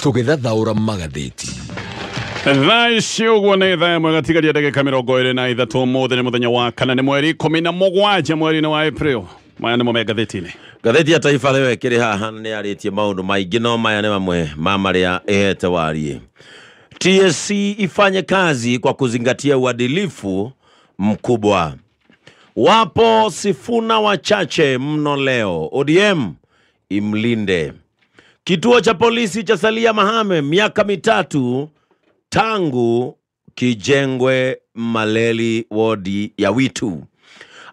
Tũgĩthathaũra magathĩti. Thaa ici ũguo nĩ thaa ĩmwe gatigaria ndagĩka 23. Ũmũthĩ nĩ mũthenya wa kana, nĩ mweri 17 mweri-inĩ wa April. Maya nĩmo me ngathĩti-inĩ. Ngathĩti ya Taifa Leo ĩkĩrĩ haha nĩ yarĩtie maũndũ maingĩ, no maya nĩ mamwe ma marĩa ĩhete wariĩ. TSC ifanye kazi kwa kuzingatia uadilifu mkubwa. Wapo Sifuna wachache mno leo. ODM imlinde. Kituo cha polisi cha Salia Mahame miaka 3 tangu kijengwe Maleli wodi ya Witu.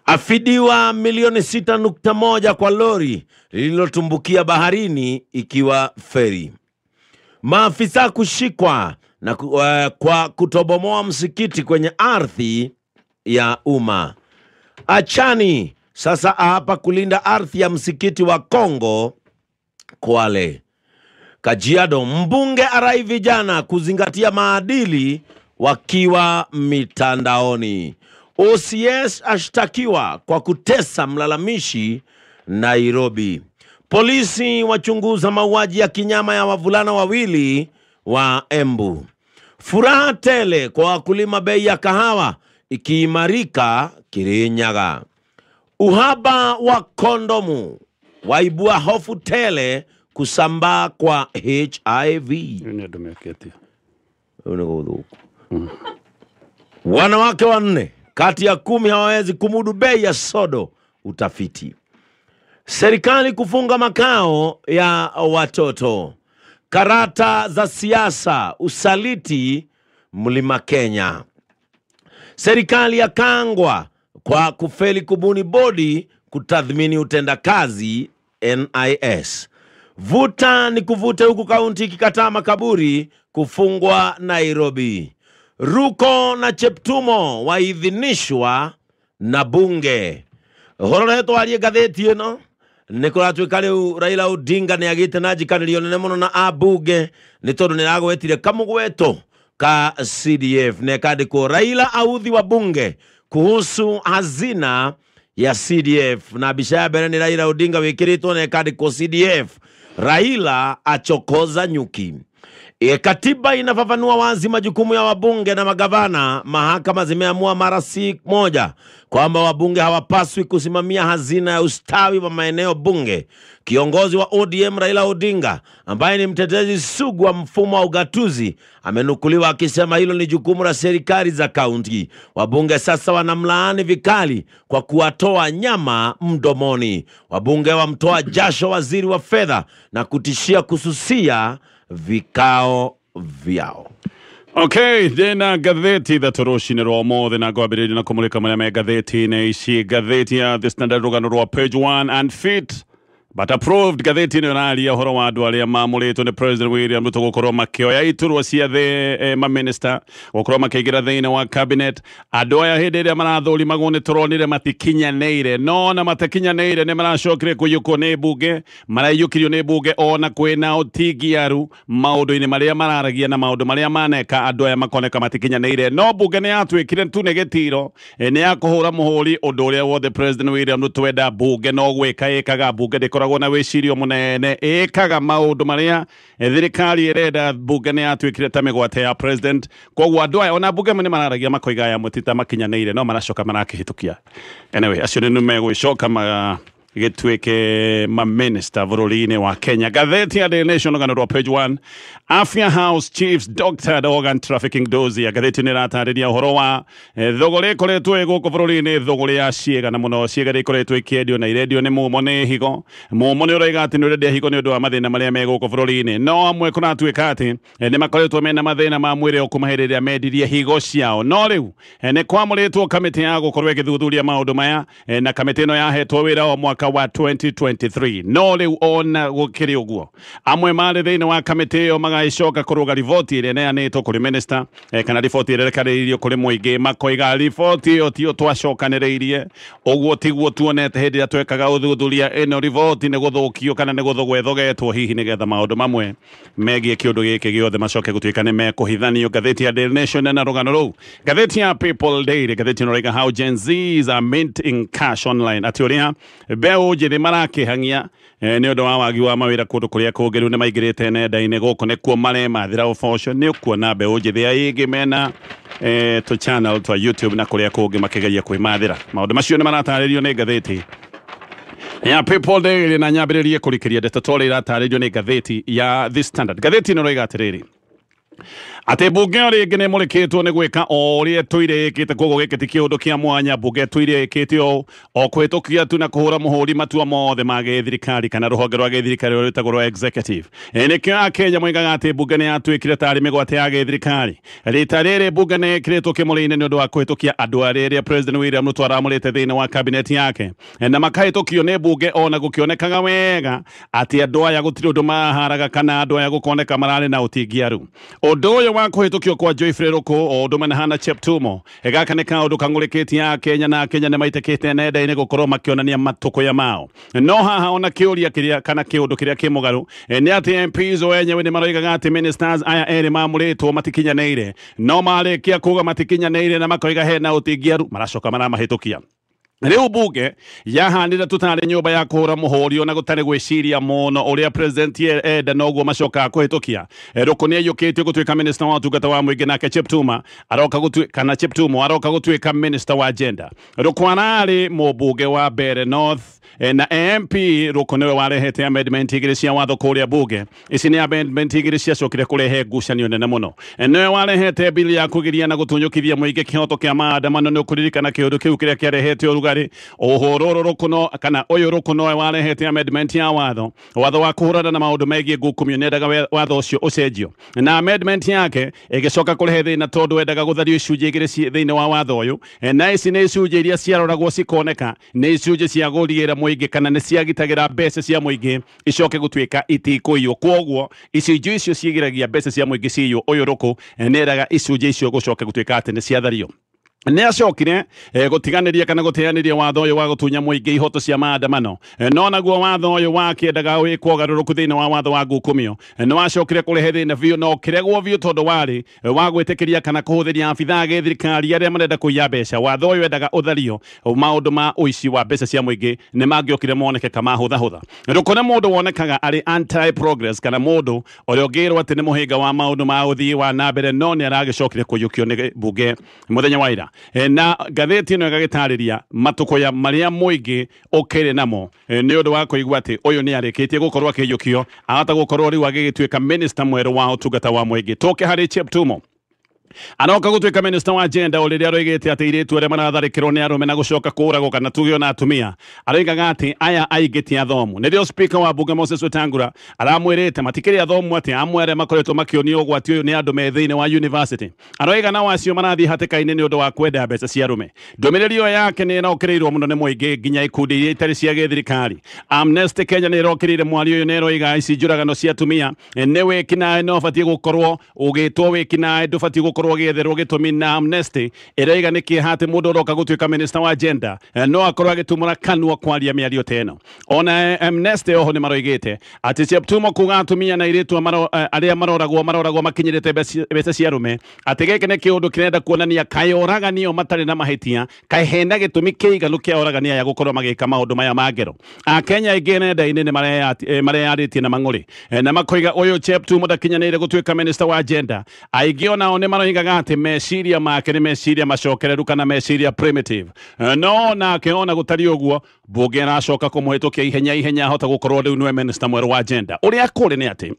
Afidiwa milioni 6.1 kwa lori lililotumbukia baharini ikiwa feri. Maafisa kushikwa na kwa kutobomoa msikiti kwenye ardhi ya umma. Achani sasa hapa kulinda ardhi ya msikiti wa Kongo Kwale. Kajiado, mbunge arai vijana kuzingatia maadili wakiwa mitandaoni. OCS ashtakiwa kwa kutesa mlalamishi Nairobi. Polisi wachunguza mauaji ya kinyama ya wavulana wawili wa Embu. Furaha tele kwa wakulima, bei ya kahawa ikiimarika Kirinyaga. Uhaba wa kondomu waibua hofu tele kusambaa kwa HIV. Wanawake 4 kati ya 10 hawawezi kumudu bei ya sodo, utafiti. Serikali kufunga makao ya watoto. Karata za siasa, usaliti Mlima Kenya. Serikali ya kangwa kwa kufeli kubuni bodi kutathmini utendakazi NIS. Vuta ni kuvute huku kaunti ikikataa makaburi kufungwa Nairobi. Ruko na Cheptumo waidhinishwa na bunge. Horo twarie ngathĩti ĩno nĩ kũratuĩka rĩu Raila Odinga nĩ agĩte na njikanĩrio nene mũno na ambunge nĩ tondũ nĩ aragwetire kamũgweto ka CDF na ĩkandĩkwo Raila authi wa bunge kuhusu hazina ya CDF, na mbica ya mbere nĩ Raila Odinga wĩkĩrĩtwo na ĩkandĩkwo CDF, Raila achokoza nyuki. Katiba inafafanua wazi majukumu ya wabunge na magavana. Mahakama zimeamua mara si moja kwamba wabunge hawapaswi kusimamia hazina ya ustawi wa maeneo bunge. Kiongozi wa ODM Raila Odinga, ambaye ni mtetezi sugu wa mfumo wa ugatuzi, amenukuliwa akisema hilo ni jukumu la serikali za kaunti. Wabunge sasa wanamlaani vikali kwa kuwatoa nyama mdomoni. Wabunge wamtoa jasho waziri wa fedha na kutishia kususia vikao vyao. Okay, ndĩna ngathĩti ithatũ rũcinĩ rwa ũmũthĩ na ngwambĩrĩria na kũmũrĩka marĩa me ngathĩti-inĩ ici. Ngathĩti ya The Standard, rũgano rwa page 1, unfit but approved. Ngathĩti ĩno ĩraria ũhoro wa andũ arĩa mamũrĩtwo nĩ President William Ruto gũkorwo makĩoya iturwa cia thĩ maminista, gũkorwo makĩingĩra thĩinĩ wa cabinet. Andũ aya hĩndĩ ĩrĩa marathũrimagwo nĩ tũronire matikinyanĩire, no na matakinyanĩire nĩ maracokire kũiyũkwo nĩ mbunge, maraiyũkirio nĩ mbunge ona kwĩna ũtingiaru maũndũ-inĩ marĩa mararagia na maũndũ marĩa maneka. Andũ aya makoneka matikinyanĩire, no mbunge nĩ yatuĩkire tu nĩ gĩtiro, nĩ ya kũhũra mũhũri ũndũ ũrĩa wothe President William Ruto enda. Mbunge no gwĩka ĩkaga, mbunge ndĩkoragwo na wĩcirio mũnene, ĩkaga maũndũ marĩa thirikari ĩrenda. Mbunge nĩ yatuĩkire ta mĩgwate ya president, koguo andũ aya ona mbunge nĩ mararagia makoiga aya mũtita makinyanĩire, no maracoka marakĩhĩtũkia. Anyway, acio nĩ megũgĩcoka gĩtuĩke maminista bũrũri-inĩ wa Kenya. Ngathĩti ya Daily Nation, rũgano rwa page 1, Afia House Chiefs Doctored Organ Trafficking Dossier. Ngathĩti nĩ ĩratarĩria ũhoro wa thũgũrĩ ĩkoretwo ĩ gũkũ bũrũri-inĩ, thũgũrĩ ya ciĩga, na mũno ciĩga iria ikoretwo ikĩendio na irendio nĩ mumo nĩ higo. Mumo nĩ ũroiga atĩ nĩ ũrendia higo nĩ ũndũ wa mathĩna marĩa me gũkũ bũrũri-inĩ, no amwe kũratuĩka atĩ nĩ makoretwo mena mathĩna ma mwĩrĩ o kuma hĩndĩ ĩrĩa mendirie higo ciao. No rĩu nĩ kwamũrĩtwo kamĩtĩ ya gũkorwo ĩgĩthuthuria maũndũ maya, na kamĩtĩ ĩno yahetwo wĩra o mwaka wa 2023. No rĩu ona gũkĩrĩ ũguo, amwe marĩ thĩinĩ wa kamĩtĩ ĩyo magagĩcoka kũrũga riboti ĩrĩa ĩneanĩtwo kũrĩ minister, kana riboti ĩrĩa ĩrekereirio kũrĩ mũingĩ, makoiga riboti ĩyo tiyo twacokanĩrĩirie, ũguo tiguo tuonete hĩndĩ ĩrĩa twekaga ũthuthuria. Ĩno riboti nĩ gũthũkio kana nĩ gũthogwo ĩthogetwo hihi nĩgetha maũndũ mamwe megiĩ kĩũndũ gĩkĩ gĩothe macoke gũtuĩka nĩ mekũhithanio. Ngathĩti ya Daily Nation na rũgano rũu. Ngathĩti ya People Daily, ngathĩti ĩno ĩrauga how Gen Zs are minting cash online, atĩ ũrĩa mbeca Mbeũ njĩthĩ marakĩhang'ia nĩ ũndũ wa wagi wa mawĩra kũndũ kũrĩa kũngĩ rĩu nĩ maingĩrĩte nenda-inĩ gũkũ nĩkuo maremathĩra ũboco. Nĩ ũkuona mbeũ njĩthĩ aingĩ mena tũ channel twa YouTube na kũrĩa kũngĩ makĩgeria kwĩmathĩra. Maũndũ macio nĩ maratarĩrio nĩ ngathĩti ya People Daily, na nyambĩrĩrie kũrikĩria ndeto ta ũrĩa iratarĩrio nĩ ngathĩti ya The Standard. Ngathĩti ĩno ĩroiga atĩrĩrĩ, atĩ mbunge o rĩngĩ nĩ ĩmũrĩkĩtwo nĩ gwĩka o ũrĩa ĩtũire ĩkĩte, koguo gĩkĩ ti kĩũndũ kĩa mwanya. Mbunge ĩtũire ĩkĩte o kũhĩtũkia tu na kũhũra mũhũri matua mothe ma gĩthirikari kana rũhonge rwa gĩthirikari rũrĩa rwĩtagwo rwa executive. Nĩkĩo Akenya moigaga atĩ mbunge nĩ yatuĩkire tarĩ mĩgwate ya gĩthirikari. Rita rĩrĩ mbunge nĩ ĩkĩrĩtwo kĩmũrĩ-inĩ nĩ ũndũ wa kũhĩtũkia andũ arĩa President William Ruto aramũrĩte thĩinĩ wa kabineti yake, na makahĩtũkio nĩ mbunge ona gũkĩonekaga wega atĩ andũ aya gũtirĩ ũndũ maharaga kana andũ aya gũkoneka mararĩ na ũtingiaru. Ũndũ ũyũ wa kũhĩtũkio kwa Geoffrey Ruku o ũndũ ũmwe na Cheptumo, gaka nĩ kaũndũ kang'ũrĩkĩtie Akenya, na Akenya nĩ maitĩkĩte nenda-inĩ gũkorwo makĩonania matũkũya mao. No haha ona kĩũria kĩrĩa kana kĩũndũ kĩrĩa kĩ mũgarũ nĩ atĩ MPs o enyewe nĩ maroigaga atĩ ministers aya erĩ mamũrĩtwo matikinyanĩire, no marĩkia kuga matikinyanĩire na makoiga hena ũtingiaru, maracoka maramahĩtũkia. Rĩu mbunge yahanire tũtarĩ nyũmba ya kũhũra mũhũri ona gũtarĩ gwĩciria mũno ũrĩa president enda noguo macokaga kũhĩtũkia. Ruku nĩ aiyũkĩtio gũtuĩka minister wa ũtungata wa mũingĩ, nake Cheptuma aroka gũtuĩka kana Cheptumo aroka gũtuĩka minister wa gender. Ruku ararĩ mũmbunge wa Mbeere North, na MP Ruku nĩwe warehete amendment igĩrĩ cia watho kũrĩa mbunge. Ici nĩ amendment igĩrĩ ciacokire kũrehe ngucanio nene mũno. Nĩwe warehete bill ya kũgiria na gũtunyũkithia mũingĩ kĩhoto kĩa maandamano. Nĩ ũkũririkana kĩũndũ kĩu kĩrĩa kĩarehete ũrugarĩ. Ũhoro ũrũ Ruku no kana ũyũ Ruku nowe warehete amendment ya watho wa kũhũrana na maũndũ megiĩ ngukumio, nĩendaga watho ũcio ũcenjio, na amendment yake ĩgĩcoka kũrehe thĩna tondũ endaga gũthario icunjĩ igĩrĩ thĩinĩ wa watho ũyũ, na ici nĩ icunjĩ iria ciaroragwo cikoneka nĩ icunjĩ cia gũriĩra mũingĩ kana nĩ ciagitagĩra mbeca cia mũingĩ icoke gũtuĩka itikũiywo. Kwoguo icunjĩ icio cigiragia mbeca cia mũingĩ ciywo. Ũyũ Ruku nĩendaga icunjĩ icio gũcoke gũtuĩka atĩ nĩ ciathario. Nĩ acokire gũtiganĩria kana gũteanĩria watho ũyũ wa gũtunya mũingĩ ihoto cia maandamano, no naguo watho ũyũ wakĩendaga wĩkwo ũgarũrũku thĩinĩ wa watho wa ngukumio nĩ wacokire kũrehe thĩna biũ na ũkĩregwo biũ tondũ warĩ wa gwĩtĩkĩria kana kũhũthĩria abithaa a gĩthirikari arĩa marenda kũiya mbeca. Watho ũyũ wendaga ũthario maũndũ ma ũici wa mbeca cia mũingĩ nĩ mangĩokire moneke kamahũthahũtha. Ruku nĩ mũndũ wonekaga arĩ anti progress kana mũndũ ũrĩa ũngĩrwo atĩ nĩ mũhĩnga wa maũndũ ma ũthii wa na mbere, no nĩ aragĩcokire kũiyũkio nĩ mbunge mũthenya wa ira. Na ngathĩti ĩno ĩgagĩtarĩria matũkũya marĩa mũingĩ ũkĩrĩ namo nĩ ũndũ wa kũigua atĩ ũyũ nĩ arĩkĩtie gũkorwo akĩiyũkio, ahota gũkorwo rĩu agĩgĩtuĩka minister mwerũ wa ũtungata wa mũingĩ. Tũke harĩ Cheptumo aroka gũtuĩka minister wa gender o rĩrĩa aroigĩte atĩ airĩtu arĩa maratharĩkĩrwo nĩ arũme na gũcoka kũũragwo kana tuge ona atumia, aroigaga atĩ aya aingĩ ti athomu. Nĩrĩo speaker wa mbunge Moses Wetangula aramwĩrĩte matikĩrĩ athomu, atĩ amwe arĩa makoretwo makĩonio ũgwati ũyũ nĩ andũ me thĩinĩ wa university. Aroiga nao acio marathiĩ hatĩka-inĩ nĩ ũndũ wa kwenda mbeca cia arũme. Ndũmĩrĩri ĩyo yake nĩ ĩrokĩrĩirwo mũno nĩ mũingĩ nginya ikundi iria itarĩ cia gĩthirikari. Amnesty Kenya nĩ ĩrokĩrĩire mwario ũyũ na ĩroiga ici njũragano cia atumia nĩ wĩkinaĩ na ũbatiĩ gũkorwo ũgĩtwo wĩkinaĩ, ndũbatiĩ gũkorwo gĩetherwo gĩtũmi. Na Amnesty ĩroiga nĩ kĩeha atĩ mũndũ ũroka gũtuĩka minister wa gender no akorwo agĩtumũra kanua kwaria mĩario ta ĩno. Ona Amnesty oho nĩ maroigĩte atĩ Cheptumo kuga atumia na airĩtu arĩa maroragwo makinyĩrĩte mbeca cia arũme, atĩ gĩkĩ nĩ kĩũndũ kĩrenda kuonania kaĩ oragani o matarĩ na mahĩtia, kaĩ hena gĩtũmi kĩiganu kĩa oragani aya gũkorwo magĩka maũndũ maya ma ngero. Akenya aingĩ nenda-inĩ nĩ mareyarĩtie na mang'ũrĩ na makoiga ũyũ Cheptumo ndakinyanĩire gũtuĩka minister wa gender. Aingĩ onao nĩ maroigaga atĩ meciria make nĩ meciria macokereru kana meciria primitive. No nake ona gũtariĩ ũguo mbunge aracoka kũmũhĩtũkia ihenya ihenya ahota gũkorwo rĩu nĩwe minister mwerũ wa gender. Ũrĩa kũrĩ nĩ atĩ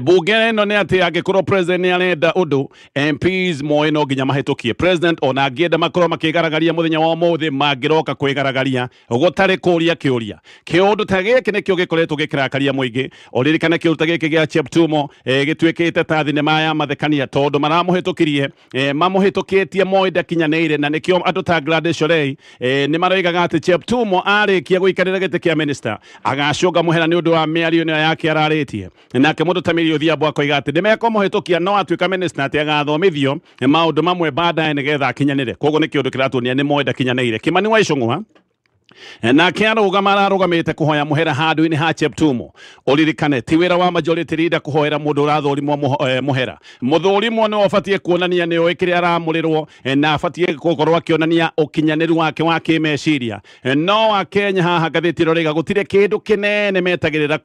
mbunge ĩno nĩ atĩ angĩkorwo president nĩ arenda ũndũ, MPs moĩ no nginya mahĩtũkie president, ona angĩenda makorwo makĩgaragaria mũthenya wa ũmũthĩ mangĩroka kwĩgaragaria gũtarĩ kũria kĩũria. Kĩũndũ ta gĩkĩ nĩkĩo gĩkoretwo gĩkĩrakaria mũingĩ. Ũririkane kĩũndũ ta gĩkĩ gĩa Cheptumo gĩtuĩkĩte ta thinema ya mathekania tondũ maramũhĩtũkirie mamũhĩtũkĩtie moĩ ndakinyanĩire, na nĩkĩo andũ ta Gladys Shollei nĩ maroigaga atĩ Cheptumo arĩkia gũikarĩra gĩtĩ kĩa minister agacũnga mũhera nĩ ũndũ wa mĩario ĩno yake ararĩtie. Nake mũndũ ta Millie Odhiambo akoiga atĩ nĩmekũmũhĩtũkia no atuĩka minister atĩ agathomithio maũndũ mamwe baadaye nĩgetha akinyanĩre. Koguo nĩ kĩũndũ kĩratuonia nĩ moĩ ndakinyanĩire. Kimani wa Ichung'wa Nake arũgama ararũgamĩte kũhoya mũhera handũ-inĩ ha Cheptumo. Ũririkane ti wĩra wa majority leader kũhoera mũndũ ũrathũrimwo mũhera. Mũthũrimwo nĩwe ũbatiĩ kuonania nĩ oĩ kĩrĩa aramũrĩrwo, na abatiĩ gũkorwo akĩonania ũkinyanĩru wake wa kĩmeciria. No Akenya haha ngathĩti ĩno rĩga gũtirĩ kĩndũ kĩnene metagĩrĩra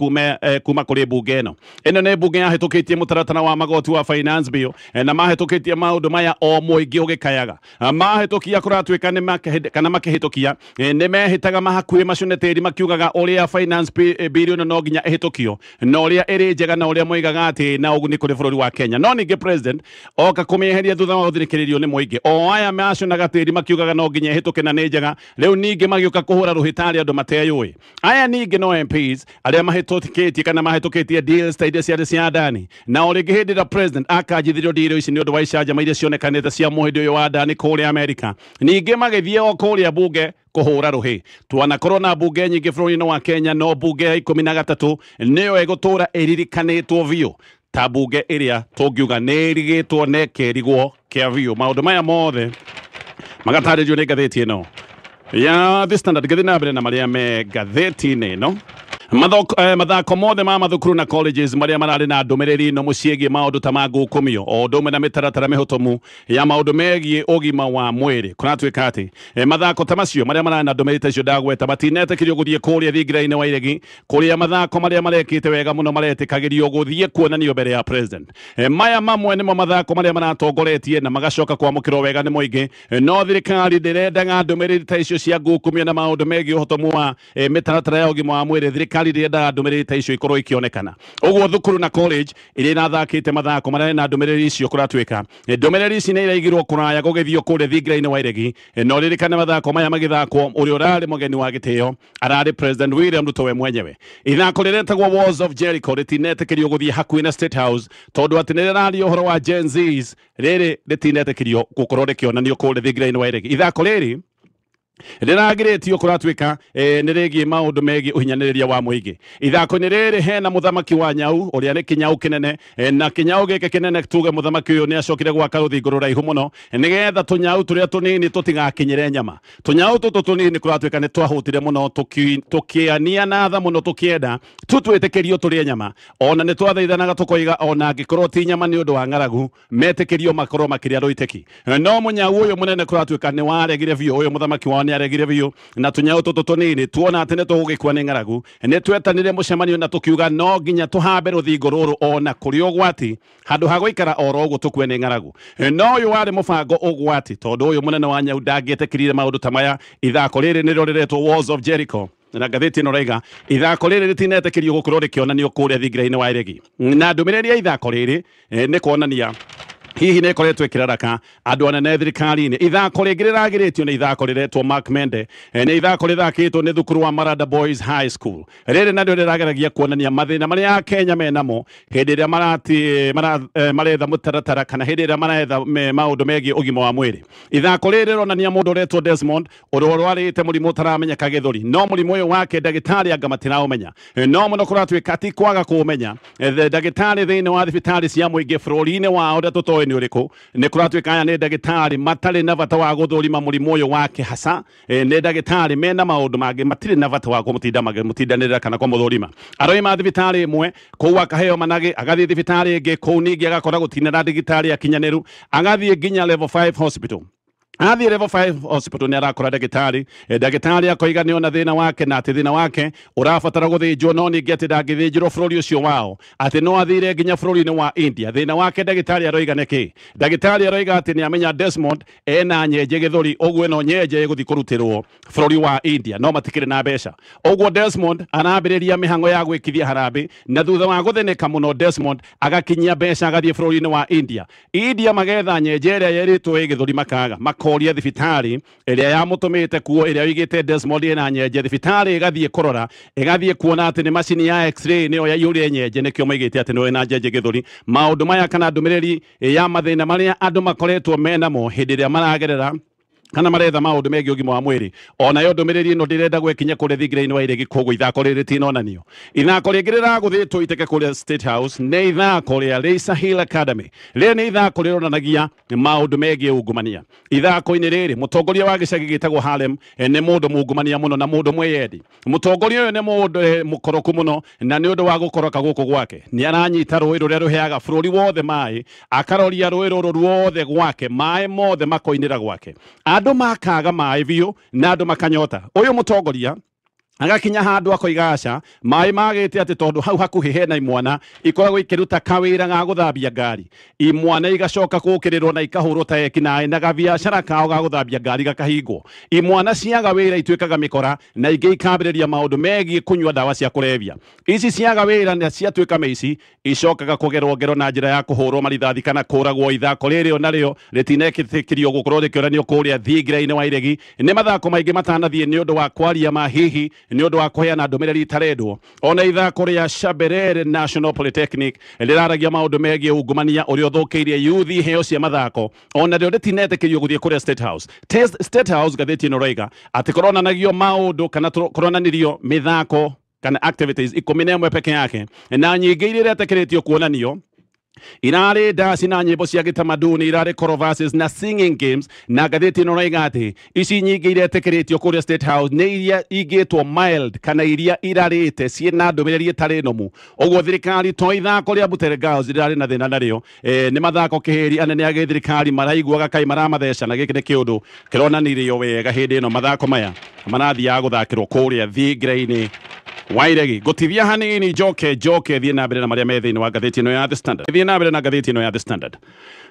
kuma kũrĩ mbunge ĩno. Ĩno nĩ mbunge yahĩtũkĩtie mũtaratara wa magoti wa finance bill, na mahĩtũkĩtie maũndũ maya o mũingĩ ũgĩkayaga. Mahĩtũkia kũratuĩka nĩ kana makĩhĩtũkia nĩ mehĩtaga mahakuĩ macune tĩri makiugaga ũrĩa finance bill ĩno no nginya ĩhĩtũkio, na ũrĩa ĩrĩ njega na ũrĩa moigaga atĩ na ũguni kũrĩ bũrũri wa Kenya. No ningĩ president oka kũmĩeheria thutha wa gũthirĩkĩrĩrio nĩ mũingĩ, o aya macunaga tĩri makiugaga no nginya ĩhĩtũke na nĩ njega, rĩu ningĩ magĩũka kũhũra rũhĩtarĩ andũ mateyũĩ. Aya ningĩ no MPs arĩa mahĩtũkĩtie kana mahĩtũkĩtie deals ta iria ciarĩ cia Adani, na o rĩngĩ hĩndĩ ĩrĩa president akanjithirio deal ici nĩ ũndũ wa icanjama iria cionekanĩte cia mũhĩndĩ ũyũ wa Adani kũrĩa Amerika, ningĩ magĩthiĩ o kũrĩa bunge kũhũra rũhĩ. Twanakorwo na bunge nyingĩ bũrũri-inĩ wa Kenya, no bunge ya 13 nĩyo ĩgũtũra ĩririkanĩtwo biũ ta bunge ĩrĩa tũngiuga nĩ ĩrigĩtwo na ĩkerigwo kĩa biũ. Maũndũ maya mothe magatarĩrio nĩ ngathĩti ĩno ya The Standard. Ngĩthiĩ na mbere na marĩa me ngathĩti-inĩ ĩno, mathako mothe ma mathukuru na colleges marĩa mararĩ na ndũmĩrĩri no mũciĩgiĩ maũndũ ta ma ngũkũmio o ũndũ ũmwe na mĩtaratara mĩhũtũmu ya maũndũ megiĩ ũgima wa mwĩrĩ. Kũratuĩka atĩ mathako ta macio marĩa mararĩ na ndũmĩrĩri ta icio ndagweta matinetĩkĩrio gũthiĩ kũrĩa thingira-inĩ wa iregi, kũrĩa mathako marĩa marekĩte wega mũno maretĩkagĩrio gũthiĩ kuonanio mbere ya president. Maya mamwe nĩmo mathako marĩa maratongoretie na magacoka kwamũkĩrwo wega nĩ mũingĩ, no thirikari ndĩrendaga ndũmĩrĩri ta icio cia ngũkũmio na maũndũ megiĩ ũhotomu wa mĩtaratara ya ũgima wa mwĩrĩ. Thirikari ndĩrendaga ndũmĩrĩri ta icio ikorwo ikĩonekana. Ũguo thukuru na college iria irathakĩte mathako marĩa na ndũmĩrĩri icio kũratuĩka ndũmĩrĩri ici nĩ iraigirwo kũraya gũgĩthiĩ kũrĩa thingira-inĩ wa iregi. No ririkane mathako maya magĩthakwo ũrĩa ũrarĩ mũgeni wa gĩtĩo ararĩ President William Ruto we mwenyewe. Ithako rĩretagwo Walls of Jericho rĩtinetĩkĩrio gũthiĩ hakuhĩ na State House tondũ atĩ nĩ rĩraria ũhoro wa Gen Zs, rĩrĩ rĩtinetĩkĩrio gũkorwo rĩkĩonanio kũrĩa thingira-inĩ wa iregi. Ithako rĩrĩ rĩragirĩtio kũratuĩka nĩ rĩgiĩ maũndũ megiĩ ũhinyanĩrĩria wa mũingĩ. Ithako-inĩ rĩrĩ hena mũthamaki wa nyau ũrĩa nĩ kĩnyau kĩnene, na kĩnyau gĩkĩ kĩnene tuge mũthamaki ũyũ nĩ acokire gwaka rũthingo rũraihu mũno nĩgetha tũnyau tũrĩa tũnini tũtigakinyĩre nyama. Tũnyau tũtũ tũnini kũratuĩka nĩ twahũtire mũno tũkĩania na tha mũno tũkĩenda tũtwĩtĩkĩrio tũrĩe nyama. Ona nĩ twathaithanaga tũkoiga ona angĩkorwo ti nyama nĩ ũndũ wa ng'aragu metĩkĩrio makorwo makĩrĩa rũitĩki. No mũnyau ũyũ mũnene kũratuĩka nĩ waregire biũ, ũyũ mũthamaki wao nĩaregire biũ, na tũnyau tũtũ tũnini tuona atĩ nĩ tũgũgĩkua nĩ ng'aragu nĩ twetanire mũcemanio na tũkiuga no nginya tũhambe rũthingo rũrũ ona kũrĩ ũgwati handũ ha gũikara oro ũguo tũkue nĩ ng'aragu. No ũyũ warĩ mũbango ũgwati tondũ ũyũ mũnene wa nyau ndangĩetĩkĩrire maũndũ ta maya. Ithako rĩrĩ nĩrĩo rĩretwo Walls of Jericho, na ngathĩti ĩno raiga ithako rĩrĩ rĩtinetĩkĩrio gũkorwo rĩkĩonanio kũrĩa thingira-inĩ wa iregi. Na ndũmĩrĩri ya ithako rĩrĩ nĩ kuonania hihi nĩ ĩkoretwo ĩkĩraraka andũ anene thirikari-inĩ. Ithako rĩngĩ rĩragirĩtio nĩ ithako rĩretwo Mark Mende, nĩ ithako rĩthakĩtwo nĩ thukuru wa Maranda Boys High School. Rĩrĩ narĩo rĩrageragia kuonania mathĩna marĩa Akenya menamo hĩndĩ ĩrĩa maretha mũtaratara kana hĩndĩ ĩrĩa maretha maũndũ megiĩ ũgima wa mwĩrĩ. Ithako rĩrĩ rĩronania mũndũ ũretwo Desmond ũrĩa ũrwarĩte mũrimũ ũtaramenyeka gĩthũri, no mũrimũ ũyũ wake ndagĩtarĩ anga matiraũmenya. No mũno kũratuĩka ti kwaga kũũmenya, ndagĩtarĩ thĩinĩ wa thibitarĩ cia mũingĩ bũrũri-inĩ wao ũrĩa tũtoĩ nĩ ũrĩkũ, nĩ kũratuĩka aya nĩ ndagĩtarĩ matarĩ na bata wa gũthũrima mũrimũ ũyũ wake hasa, nĩ ndagĩtarĩ mena maũndũ mangĩ matirĩ na bata wa kũmũtinda makĩmũtindanĩrĩra kana kũmũthũrima. Aroima thibitarĩ ĩmwe kũu akaheo managĩ, agathiĩ thibitarĩ ĩngĩ kũu ningĩ agakora gũtirĩ na ndagĩtarĩ akinyanĩru, agathiĩ nginya level 5 hospital. Athiĩ level 5 hospital nĩ arakora ndagĩtarĩ, ndagĩtarĩ akoiga nĩ ona thĩna wake na atĩ thĩna wake ũrabatara gũthĩnjwo, no ningĩ atĩ ndangĩthĩnjĩrwo bũrũri ũcio wao, atĩ no athire nginya bũrũri-inĩ wa India. Thĩna wake ndagĩtarĩ aroiga nĩkĩ? Ndagĩtarĩ aroiga atĩ nĩ amenya Desmond ena nyenje gĩthũri, ũguo ĩno nyenje ĩgũthiĩ kũrutĩrwo bũrũri wa India, no matikĩrĩ na mbeca. Ũguo Desmond arambĩrĩria mĩhang'o ya gwĩkithia harambĩ, na thutha wa gũthĩnĩka mũno Desmond agakinyia mbeca agathiĩ bũrũri-inĩ wa India. India magetha nyenje ĩrĩa yerĩtwo ĩ gĩthũri makaga koria thibitarĩ ĩrĩa yamũtũmĩte kuo ĩrĩa oigĩte Desmond ĩna nyenje. Thibitarĩ ĩgathiĩ kũrora, ĩgathiĩ kuona atĩ nĩ macini ya x-ray nĩyo yaiyũrire nyenje, nĩkĩo maigĩte atĩ nĩyo ĩna nyenje gĩthũri. Maũndũ maya kana ndũmĩrĩri ya mathĩna marĩa andũ makoretwo menamo hĩndĩ ĩrĩa maragerera Kana maretha maundu megiĩ ũgima wa mwĩrĩ. Onayo ndũmĩrĩri ĩno ndĩrenda gwĩkinya kũrĩa thingira-inĩ wa iregi, koguo ithako rĩrĩ tinonanio. Ithako rĩngĩ rĩragũthĩtwo iteke kũrĩa State House nĩ ithako rĩa Leisa Hill Academy. Rĩrĩ nĩ ithako rĩronanagia maũndũ megiĩ ungumania. Ithako-inĩ rĩrĩ mũtongoria wa gĩcagi gĩtagwo Harlem nĩ mũndũ mungumania mũno na mũndũ mwĩyendi. Mũtongoria ũyũ nĩ mũndũ mũkoroku mũno, na nĩ ũndũ wa gũkoroka gũkũ gwake nĩ aranyita rũĩ rũrĩa rũheaga bũrũri wothe maĩ, akaroria rũĩ rũrũ ruothe gwake, maĩ mothe makoinĩra gwake, andũ makaga maĩ biũ na andũ makanyota. Ũyũ mũtongoria agakinya handũ akoiga aca, maĩ magĩte atĩ tondũ hau hakuhĩ hena imwana ikoragwo ikĩruta kawĩra ga gũthambia ngari, imwana igacoka gũkĩrĩrwo na ikahũrwo ta ekinaĩ na gabiacara kao ga gũthambia ngari gakahingwo. Imwana ciaga wĩra ituĩkaga mĩkora na ingĩ ikambĩrĩria maũndũ megiĩ kũnyua ndawa cia kũrebia. Ici ciaga wĩra na ciatuĩka mĩici icokaga kũgerwo ngero na njĩra ya kũhũrwo marithathi kana kũragwo. Ithako rĩrĩ onarĩo rĩtinetĩkĩrio gũkorwo rĩkĩonanio kũrĩa thingira-inĩ wa iregi. Nĩ mathako maingĩ matanathiĩ nĩ ũndũ wa kwaria ma hihi nĩ ũndũ wa kũheana ndũmĩrĩri itaredwo. Ona ithako rĩa Shaberere National Polytechnic rĩraragia maũndũ megiĩ ungumania ũrĩa ũthũkĩirie yuthi iheo cia mathako, ona rĩo rĩtinetĩkĩrio gũthiĩ kũrĩa State House. State House ngathĩti ĩno raiga atĩ kũronanagio maũndũ kana kũronanirio mĩthako kana activities 11 peke yake, na nyingĩ iria iretĩkĩrĩtio kuonanio irarĩ ndaci na nyĩmbo cia gĩtamaduni, irarĩ choral na singing games. Na ngathĩti ĩno raiga atĩ ici nyingĩ iretĩkĩrĩtio kũrĩa State House nĩ iria ingĩtwo mild kana iria irarĩte ciĩna ndũmĩrĩri ĩtarĩ nomu. Ũguo thirikari to ithako rĩa Butere Girls rĩrarĩ na thĩna narĩo, nĩ mathako kĩhĩri anene a gĩthirikari maraiguaga kai maramatheca, na gĩkĩ nĩ kĩũndũ kĩronanirio wega hĩndĩ ĩno mathako maya marathiaga gũthakĩrwo kũrĩa thingira-inĩ wa iregi. Gũtithia hanini njoke thiĩ na mbere na marĩa me thĩinĩ wa ngathĩti ĩno ya The Standard. Thiĩ na mbere na ngathĩti ĩno ya The Standard.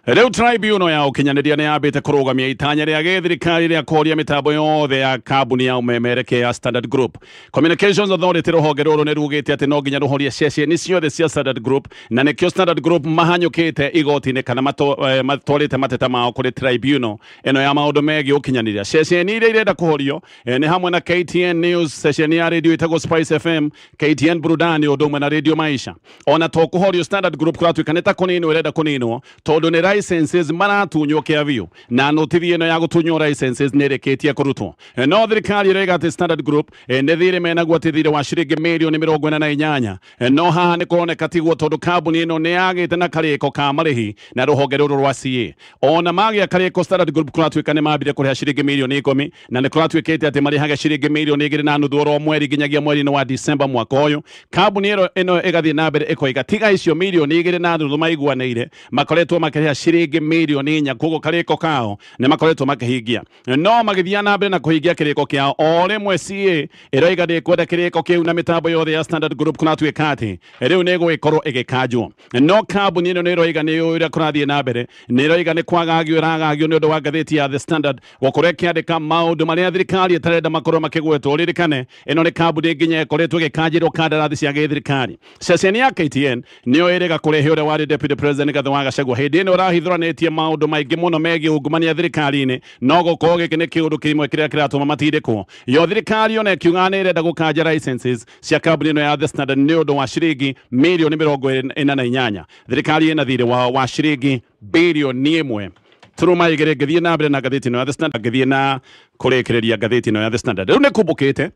Rĩu tribunal ya ũkinyanĩria nĩ yambĩte kũrũgamia itanya rĩa gĩthirikari rĩa kũhoria mĩtambo yothe ya kambuni ya ũmemerekia ya Standard Group. Communications Authority rũhonge rũrũ nĩ rugĩte atĩ no nginya rũhorie ceceni ciothe cia Standard Group, na nĩkĩo Standard Group mahanyũkĩte igoti-inĩ kana matwarĩte mateta mao kũrĩ tribunal ĩno ya maũndũ megiĩ ũkinyanĩria. Ceceni iria irenda kũhorio nĩ hamwe na KTN News, ceceni ya radio ĩtagwo Spice FM, KTN Burudani ũndũ ũmwe na Radio Maisha. Ona to kũhorio Standard Group kũratuĩka nĩ ta kũninwo ĩrenda kũninwo tondũ nĩ licenses maratunywo kĩa biũ, na notithi ĩno ya gũtunywo licenses nĩ ĩrĩkĩtie kũrutwo. No thirikari ĩroiga atĩ Standard Group nĩ thirĩ menaguo atĩ thirĩ wa ciringi mirioni 48. No haha nĩ kũroneka tiguo tondũ kambuni ĩno nĩ yagĩte na karĩko ka marĩhi na rũhonge rũrũ rwa CA. Ona magĩa karĩko Standard Group kũratuĩka nĩ mambire kũrĩha ciringi mirioni 10, na nĩ kũratuĩkĩte atĩ marĩhage ciringi mirioni 2.5 oro mweri nginyagia mweri-inĩ wa December mwaka ũyũ. Kambuni ĩno ĩgathiĩ na mbere ĩkoiga tiga icio mirioni 2.5 maiguanĩire makoretwo makĩrĩha ciringi mirioni 4, koguo karĩko kao nĩ makoretwo makĩhingia. No magĩthiĩ na mbere na kũhingia kĩrĩko kĩao o rĩmwe CA ĩroiga ndĩkwenda kĩrĩko kĩu na mĩtambo yothe ya Standard Group kũratuĩka atĩ rĩu nĩ ĩgũgĩkorwo ĩgĩkanjwo. No kambuni ĩno nĩ ĩroiga nĩ yũĩ ũrĩa kũrathiĩ na mbere, nĩ ĩroiga nĩ kwagagio ĩragagio nĩ ũndũ wa ngathĩti ya The Standard gũkorwo ĩkĩandĩka maũndũ marĩa thirikari ĩtarenda makorwo makĩgwetwo. Ririkane ĩno nĩ kambuni nginya ĩkoretwo ĩgĩkanjĩrwo kandarathi cia gĩthirikari. Ceceni ya KTN nĩyo ĩrĩga kũrehe ũrĩa warĩ Deputy President Rigathi wa Gachagua hĩndĩ ĩno ĩrahithũranĩtie maũndũ maingĩ mũno megiĩ ungumania thirikari-inĩ, no gũkorwo gĩkĩ nĩ kĩũndũ kĩmwe kĩrĩa kĩratũma matindĩkwo. Yo thirikari ona ĩkiuga nĩ ĩrenda gũkanja licenses cia kambuni ĩno ya The Standard nĩ ũndũ wa ciringi mirioni 48. Thirikari ĩna thirĩ wao wa ciringi birioni 1 turuma igĩrĩ. Ngĩthiĩ na mbere na ngathĩti ĩno ya The Standard, ngĩthiĩ na kũrĩkĩrĩria ngathĩti ĩno ya The Standard. Rĩu nĩ kumbũkĩte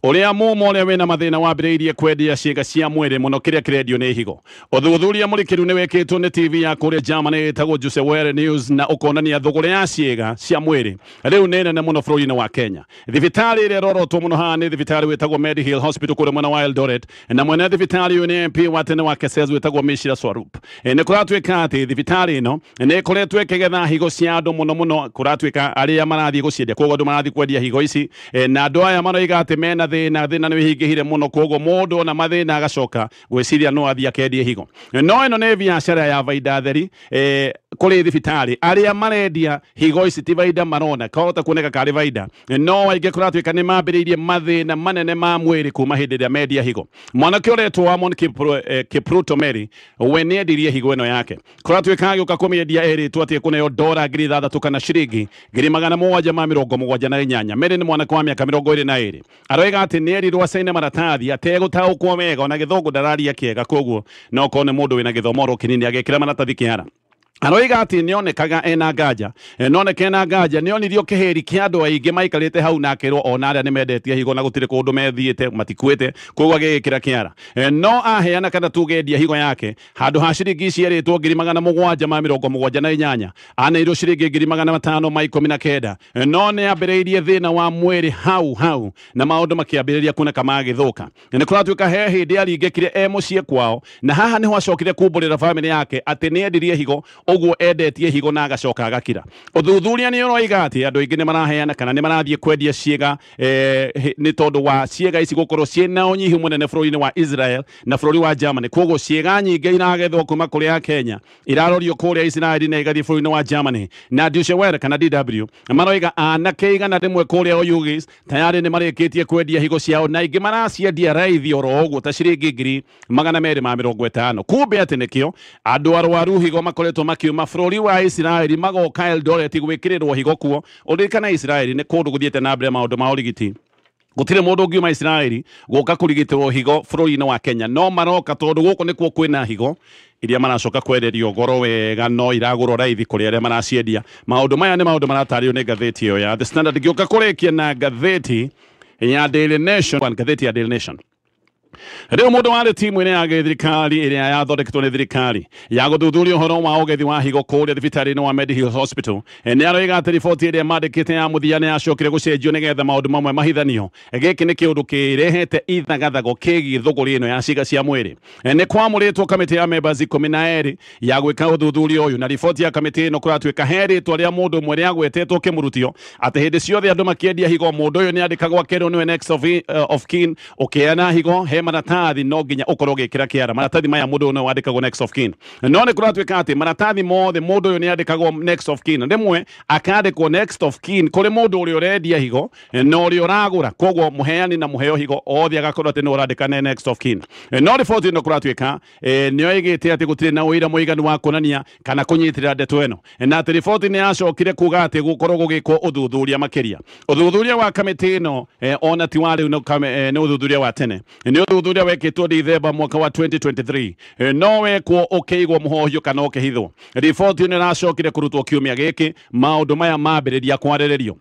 ũrĩa mumo ũrĩa wĩna mathĩna wambĩrĩirie kwendia ciĩga cia mwĩrĩ mũno kĩrĩa kĩrendio nĩ higo. Ũthuthuria mũrikĩru nĩ wĩkĩtwo nĩ TV ya kũrĩa Germany ĩtagwo Jose Were News, na ũkonania thũgũrĩ ya ciĩga cia mwĩrĩ rĩu nĩ nene mũno bũrũri-inĩ wa Kenya. Thibitarĩ ĩrĩa ĩrorotwo mũno haha nĩ thibitarĩ wĩtagwo Medihill Hospital kũrĩa mwena wa Eldoret, na mwene thibitarĩ ũyũ nĩ MP wa tene wa Kesses wĩtagwo Mishra Swarup. Nĩ kũratuĩka atĩ thibitarĩ ĩno nĩ ĩkoretwo ĩkĩgetha higo cia andũ mũno mũno, kũratuĩka arĩa marathiĩ gũciendia, koguo andũ marathiĩ kwendia higo ici, na andũ aya maroiga atĩ mena thĩna, thĩna nĩ wĩhingĩhire mũno, koguo mũndũ ona mathĩna agacoka gwĩciria no athiĩ akendie higo. No ĩno nĩ biacara ya baida theri kũrĩ thibitarĩ. Arĩa marendia higo ici ti baida marona, kahota kuoneka karĩ baida, no aingĩ kũratuĩka nĩ mambĩrĩirie mathĩna manene ma mwĩrĩ kuma hĩndĩ ĩrĩa mendia higo. Mwanake ũretwo Amon Kipruto Mary we nĩ endirie higo ĩno yake, kũratuĩka agĩũka kũmĩendia erĩtwo atĩ ekũneo dora 6,000 kana ciringi 778. Mary nĩ mwanake wa mĩaka 22, aroiga atĩ nĩ erirwo acaine maratathi ategũtaũkwo wega, ona gĩthũngũ ndararia kĩega, koguo no korwo nĩ mũndũ wĩna gĩthomo oro kĩnini agĩkĩra maratathi kĩara. Aroiga atĩ nĩonekaga ena nganja, noneka ena nganja nĩonirio kĩhĩri kĩa andũ aingĩ maikarĩte hau na akĩrwo ona arĩa nĩmendetie higo na gũtirĩ kũndũ methiĩte matikuĩte, koguo agĩgĩkĩra kĩara. No aheana kana tuge endia higo yake handũ ha ciringi cierĩtwo 778 aneirwo ciringi 519, no nĩambĩrĩirie thĩna wa mwĩrĩ hau hau na maũndũ makĩambĩrĩria kuoneka magĩthũka. Nĩ kũratuĩka he hĩndĩ aringĩkire e mũciĩ kwao, na haha nĩho acokire kumbũrĩra bamĩrĩ yake atĩ nĩendirie higo, ũguo endetie higo na agacoka agakira. Ũthuthuria nĩ ũroiga atĩ andũ aingĩ nĩ maraheana kana nĩ marathiĩ kwendia ciĩga nĩ tondũ wa ciĩga ici gũkorwo ciĩna ũnyihu mũnene bũrũri-inĩ wa Israel na bũrũri wa Germany. Koguo ciĩga nyingĩ iragethwo kuma kũrĩ a Kenya irarorio kũrĩa Israel na igathiĩ bũrũri-inĩ wa Germany. Na Deutsche Welle kana DW maroiga anake 100 kũrĩa Oyugis tayari nĩ marĩkĩtie kwendia higo ciao na ingĩ maraciendia raithi oro ũguo ta ciringi 250,000. Kumbe atĩ nĩkĩo andũ arwaru higo makoretwo makiuma bũrũri wa Israel magoka Eldoret gwĩkĩrĩrwo higo kuo. Ũririkana Israel nĩ kũndũ gũthiĩte na mbere maũndũ ma ũrigiti. Gũtirĩ mũndũ ũngiuma Israel gũka kũrigitĩrwo higo bũrũri-inĩ wa Kenya, no maroka tondũ gũkũ nĩkuo kwĩna higo iria maracoka kwenderio goro wega, no iragũrwo raithi kũrĩ arĩa maraciendia. Maũndũ maya nĩ maũndũ maratarĩrio nĩ ngathĩti ĩyo ya The Standard. Ngĩũka kũrĩkia na ngathĩti ya Daily Nation, ngathĩti ya Daily Nation. Rĩu mũndũ warĩ timu-inĩ ya gĩthirikari ĩrĩa yathondeketwo nĩ thirikari ya gũthuthuria ũhoro wa ũgethi wa higo kũrĩa thibitarĩ-inĩ wa Medihill Hospital nĩ aroiga atĩ riboti ĩrĩa mandĩkĩte ya mũthia nĩ yacokire gũcenjio nĩgetha maũndũ mamwe mahithanio. Gĩkĩ nĩ kĩũndũ kĩrehete ithagathago kĩgiĩ thũgũrĩ ĩno ya ciĩga cia mwĩrĩ. Nĩ kwamũrĩtwo kamĩtĩ ya members 12 ya gwĩka ũthuthuria ũyũ, na riboti ya kamĩtĩ ĩno kũratuĩka he rĩtwa rĩa mũndũ ũmwe rĩagwetetwo kĩmũrutio atĩ hĩndĩ ciothe andũ makĩendia higo mũndũ ũyũ nĩ andĩkagwo akerwo nĩwe next of kin. Ũkĩheana higo he maratathi no nginya ũkorwo ũgĩkĩra kĩara. Maratathi maya mũndũ ũyũ nĩwe wandĩkagwo next of kin. No nĩ kũratuĩka atĩ maratathi mothe mũndũ ũyũ nĩ andĩkagwo next of kin, rĩmwe akandĩkwo next of kin kũrĩ mũndũ ũrĩa ũrendia higo na ũrĩa ũragũra, koguo mũheani na mũheo higo othe agakorwo atĩ nĩ ũrandĩka next of kin. No riboti ĩno kũratuĩka nĩyo ĩgĩte atĩ gũtirĩ na ũira mũiganu wa kuonania kana kũnyitĩrĩra ndeto ĩno, na atĩ riboti nĩ yacokire kuga atĩ gũkorwo gũgĩkwo ũthuthuria makĩria. Ũthuthuria wa kamĩtĩ ĩno ona ti wa rĩu, nĩ ũthuthuria wa tene, nĩ ũthuthuria wekĩtwo Dithemba mwaka wa 2023, no wekwo ũkĩigwo mũhohio kana ũkĩhithwo. Riboti ĩno ĩracokire kũrutwo kiumia gĩkĩ, maũndũ maya mambĩrĩria kwarĩrĩrio.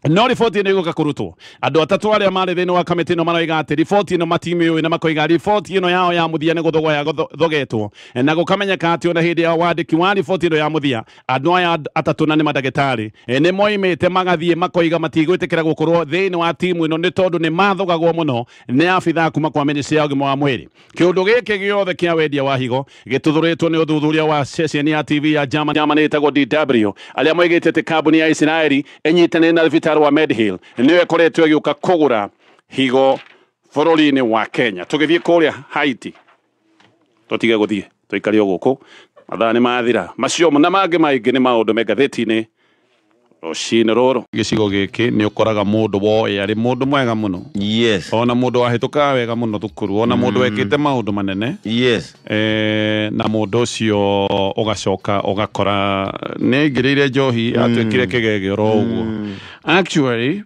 No riboti ĩno ĩgũka kũrutwo, andũ atatũ arĩa marĩ thĩinĩ wa kamĩtĩ ĩno maroiga atĩ riboti ĩno matimĩũĩ, na makoiga riboti ĩno yao ya mũthia nĩ gũthogwo yathogetwo, na gũkamenyeka atĩ ona hĩndĩ ya wandĩki wa riboti ĩno ya mũthia andũ aya atatũ na nĩ mandagĩtarĩ nĩ moimĩte magathiĩ makoiga matigwĩtĩkĩra gũkorwo thĩinĩ wa timu ĩno nĩ tondũ nĩ mathogagwo mũno nĩ abithaa kuma kwa ministry ya ũgima wa mwĩrĩ. Kĩũndũ gĩkĩ gĩothe kĩa wendia wa higo gĩtuthũrĩtwo nĩ ũthuthuria wa ceceni ya TV ya Germany ĩtagwo DW, arĩa moigĩte atĩ kambuni ya Israeli ĩnyitanĩire na thibitarĩ wa Medihill nĩyo ĩkoretwo ĩgĩũka kũgũra higo bũrũri-inĩ wa Kenya. Tũgĩthiĩ kũrĩa Haiti, tũtige gũthiĩ tũikare o gũkũ, mathaa nĩ mathira. Macio na mangĩ maingĩ nĩ maũndũ me ngathĩti-inĩ rũcinĩ rũrũ. Gĩcigo gĩkĩ nĩ ũkoraga mũndũ woe arĩ mũndũ mwega mũno. Yes. Ona mũndũ wahĩtũkaga wega mũno thukuru, ona mũndũ wekĩte maũndũ manene. Yes. Na mũndũ ũcio ũgacoka ũgakora nĩ aingĩrĩire njohi, atuĩkire kĩgege oro ũguo. Actually,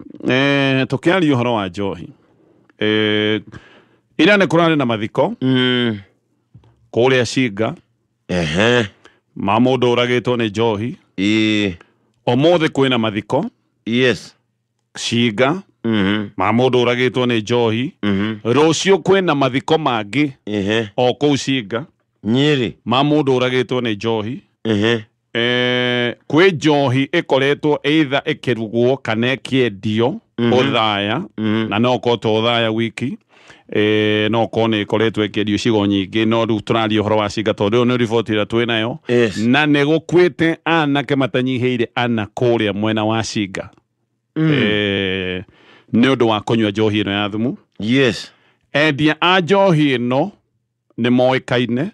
tũkĩaria ũhoro wa njohi, ira nĩ kũrarĩ na mathiko kũrĩa Cinga ma mũndũ ũragĩtwo nĩ njohi. Ũmũthĩ kwĩna mathiko Yes. Cinga ma mũndũ ũragĩtwo nĩ njohi. Rũciũ kwĩna mathiko mangĩ o kũu Cinga Nyeri ma mũndũ ũragĩtwo nĩ njohi. Kwĩ njohi ĩkoretwo either ĩkĩrugwo kana ĩkĩendio Othaya, na no ũkorwo to Othaya wiki, no ũkorwo nĩ ĩkoretwo ĩkĩendio icigo nyingĩ, no rĩu tũraria ũhoro wa Cinga tondũ ĩyo nĩ riboti ĩrĩa twĩ nayo. Na nĩ gũkuĩte anake matanyihĩire ana kũrĩa mwena wa Cinga nĩ ũndũ wa kũnyua njohi ĩno ya thumu. Yes. Endia a njohi ĩno nĩ moĩkaine,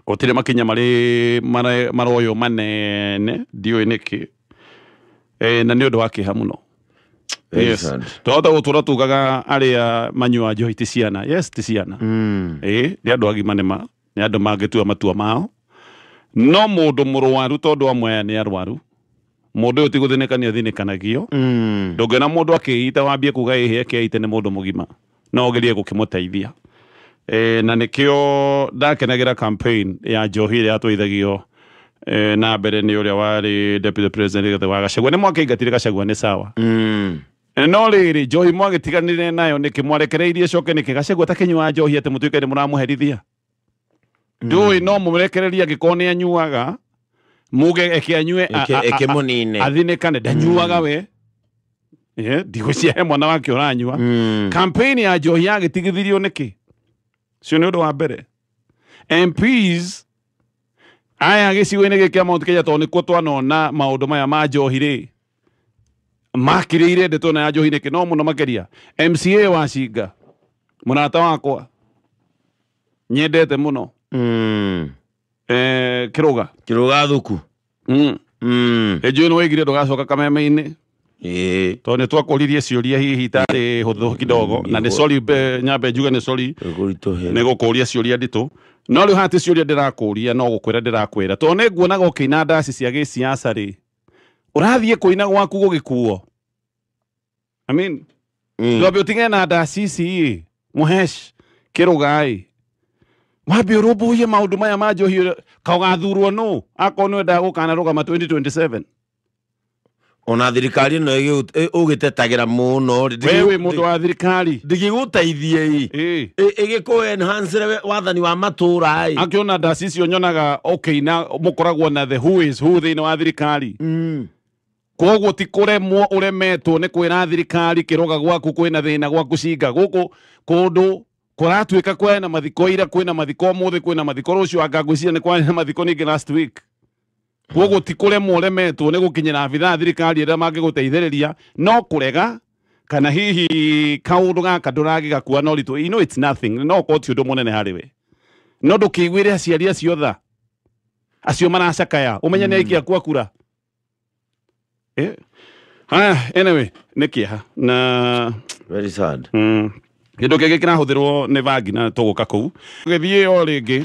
gũtirĩ makinya marĩ maroywo manene, ndiũĩ nĩkĩ, na nĩ ũndũ wa kĩeha mũno. Yes. Twahota gũtũra tugaga arĩa manyua njohi ti ciana. Yes, ti ciana. Nĩ andũ agima nĩ ma, nĩ andũ mangĩtua matua mao. No mũndũ mũrwaru tondũ amwe aya nĩ arwaru, mũndũ ũyũ ti gũthĩnĩka nĩ athĩnĩkanagio. Ndũngĩona mũndũ akĩita wambie kuga ĩhĩ akĩite nĩ mũndũ mũgima, no ũgerie gũkĩmũteithia. Na nĩkĩo ndakenagĩra campaign ya njohi ĩrĩa yatwaithagio na mbere nĩ ũrĩa warĩ deputy president Rigathĩ wa Gachagua. Nĩ mwakĩingatire Gachagua nĩ sawa. No rĩrĩ njohi mwagĩtiganire nayo nĩkĩ mwarekereirie coke nĩkĩ Gachagua takĩnyuaga njohi atĩ mũtuĩke nĩ mũramũherithia? Ndũĩ no mũrekererie angĩkorwo nĩ anyuaga muge eke anyue eke athinĩkane ndanyuaga we. Ndigũcia he mwana wake ũranyua. Campaign ya njohi yagĩtigithirio nĩkĩ? Cio nĩ ũndũ wa mbere. MPs aya gĩcigo-inĩ gĩkĩ kĩa Mount Kenya tondũ nĩkuo twanona maũndũ maya ma njohi rĩ makĩrĩire ndeto na ya njohi nĩkĩ no mũno makĩria MCA wa Cinga mũrata wakwa nyendete mũno Kĩrũga Kĩrũga thuku Ĩnjũĩ nĩ waigire ndũgacoka kameme-inĩ tondũ nĩ twakũririe ciũria hihi itarĩ hũthũ kidogo na nĩ sorry nyambe njuge nĩ sorry nĩ gũkũria ciũria nditũ no rĩu haha ti ciũria ndĩrakũria no gũkwĩra ndĩrakwĩra tondũ nĩ nguonaga ũkĩina ndaci cia gĩciaca rĩ ũrathiĩ kũina gwaku gũgĩkuo. I mean ndwambe ũtigane na ndaci ici Mũhesh Kĩrũga ĩ wambe ũrũmbũiye maũndũ maya ma njohi kaũgathurwo nũ akorwo nĩ wendaga gũkanarũgama 2027. Ona thirikari ĩno ũgĩtetagĩra mũno rĩ wewe mũndũ wa thirikari ndĩgĩgũteithie ĩ ĩgĩkũ enhance wathani wa matũra ĩ akĩona ndaci icio nyonaga ũkĩina mũkoragwo na the who is who thĩinĩ wa thirikari. Koguo ti kũremwo ũremetwo nĩ kwĩra thirikari Kĩrũga gwaku kwĩna thĩna gwaku Cinga gũkũ kũndũ kũratuĩka kwĩna mathiko ira kwĩna mathiko ũmũthĩ kwĩna mathiko rũciũ anga ngwĩciria nĩ kwarĩ na mathiko ningĩ last week. Koguo ti kũremwo ũremetwo nĩ gũkinyĩra abithaa thirikari ĩrĩa mangĩgũteithĩrĩria no kũrega kana hihi kaũndũ gaka ndũragĩgakua no ritũ. You know it's nothing no ũkorwo ti ũndũ mũnene harĩ we no ndũkĩiguĩre aciari acio tha acio maracakaya ũmenye nĩ aikia aku a kura. Haya anyway nĩ kĩeha na very sad. Kĩndũ kĩngĩ kĩrahũthĩrwo nĩ bangi na tũgũka kũu gĩthiĩ o rĩngĩ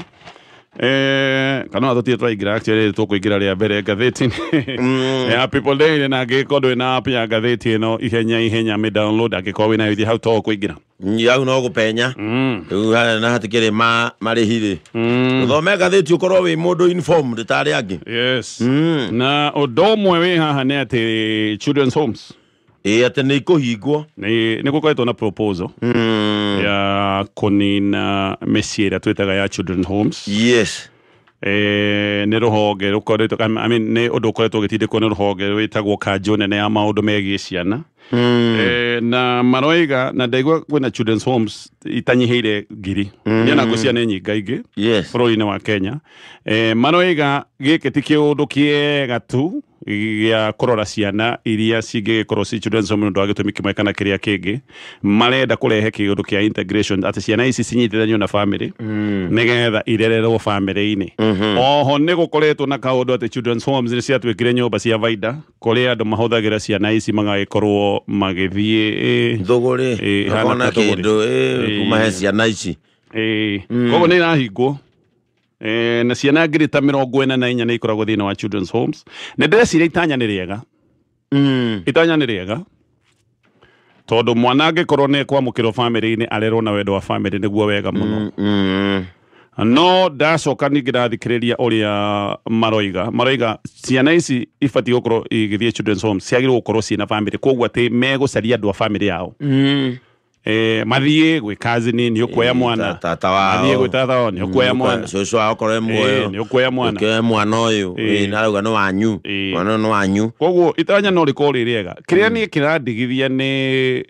kana tũtirĩ tũraingĩra actually tũkũingĩra rĩa mbere ngathĩti-inĩ ya People Daily na angĩkorwo ndũrĩ na app ya ngathĩti ĩno ihenya ihenya mĩ download angĩkorwo wĩnayo ithiĩ hau tũkũingĩra hau no gũpenya rĩu na hatikĩrĩ marĩhi rĩ ũthome ngathĩti ũkorwo wĩ mũndũ informed ta arĩa angĩ. Yes. Na ũndũ ũmwe wĩ haha nĩ atĩ children's homes atĩ nĩ ikũhingwo nĩ gũkoretwo na proposal ya kũnina mĩciĩ ĩrĩa twĩtaga ya children homes. Yes. Nĩ rũhonge rũkoretwo I mean nĩ ũndũ ũkoretwo ũgĩtindĩkwo nĩ rũhonge rwĩtagwo kanjũ nene ya maũndũ megiĩ ciana. Na maroiga na ndaigua kwĩna children's homes itanyihĩire ngiri niĩ na ngwĩciria nĩ nyingaingĩ bũrũri-inĩ wa Kenya. Maroiga gĩkĩ ti kĩũndũ kĩega tu gĩa kũrora ciana iria cingĩgĩkorwo ci children's home nĩ ũndũ wa gĩtũmi kĩmwe kana kĩrĩa kĩngĩ. Marenda kũrehe kĩũndũ kĩa integration atĩ ciana ici cinyitithanio na family nĩgetha irererwo family-inĩ. Oho nĩ gũkoretwo na kaũndũ atĩ children's homes nĩ ciatuĩkire nyũmba cia baida kũrĩa andũ mahũthagĩra ciana ici magagĩkorwo magĩthiĩ thũgũrĩ makona kĩndũ kuma he ciana ici. Koguo nĩ irahingwo na ciana 44,000 nĩ ikoragwo thĩinĩ wa children's homes. Nĩ ndĩreciria itanya nĩ rĩega. Itanya nĩ rĩega tondũ mwana angĩkorwo nĩ ekwamũkĩrwo family-inĩ arerwo na wendo wa family nĩguo wega mũno. No ndacoka ningĩ ndathikĩrĩria ũrĩa maroiga ciana ici ibatiĩ gũkorwo igĩthiĩ children's homes ciagĩrĩirwo gũkorwo ciĩna family koguo atĩ megũcaria andũ a family yao. Mathiĩ gwĩ cousin nĩ ũkuoya mwana tata wao mathiĩ gwĩ tata wao nĩ ũkuoya mwana cũcũ wao okorwo e muoyo nĩ ũkuoya mwana ũkĩoya mwana ũyũ na arauga nĩ wanyu mwana ũyũ nĩ wanyu. Koguo itanya no rĩkorwo rĩ rĩega. Kĩrĩa niĩ kĩrandigithia nĩ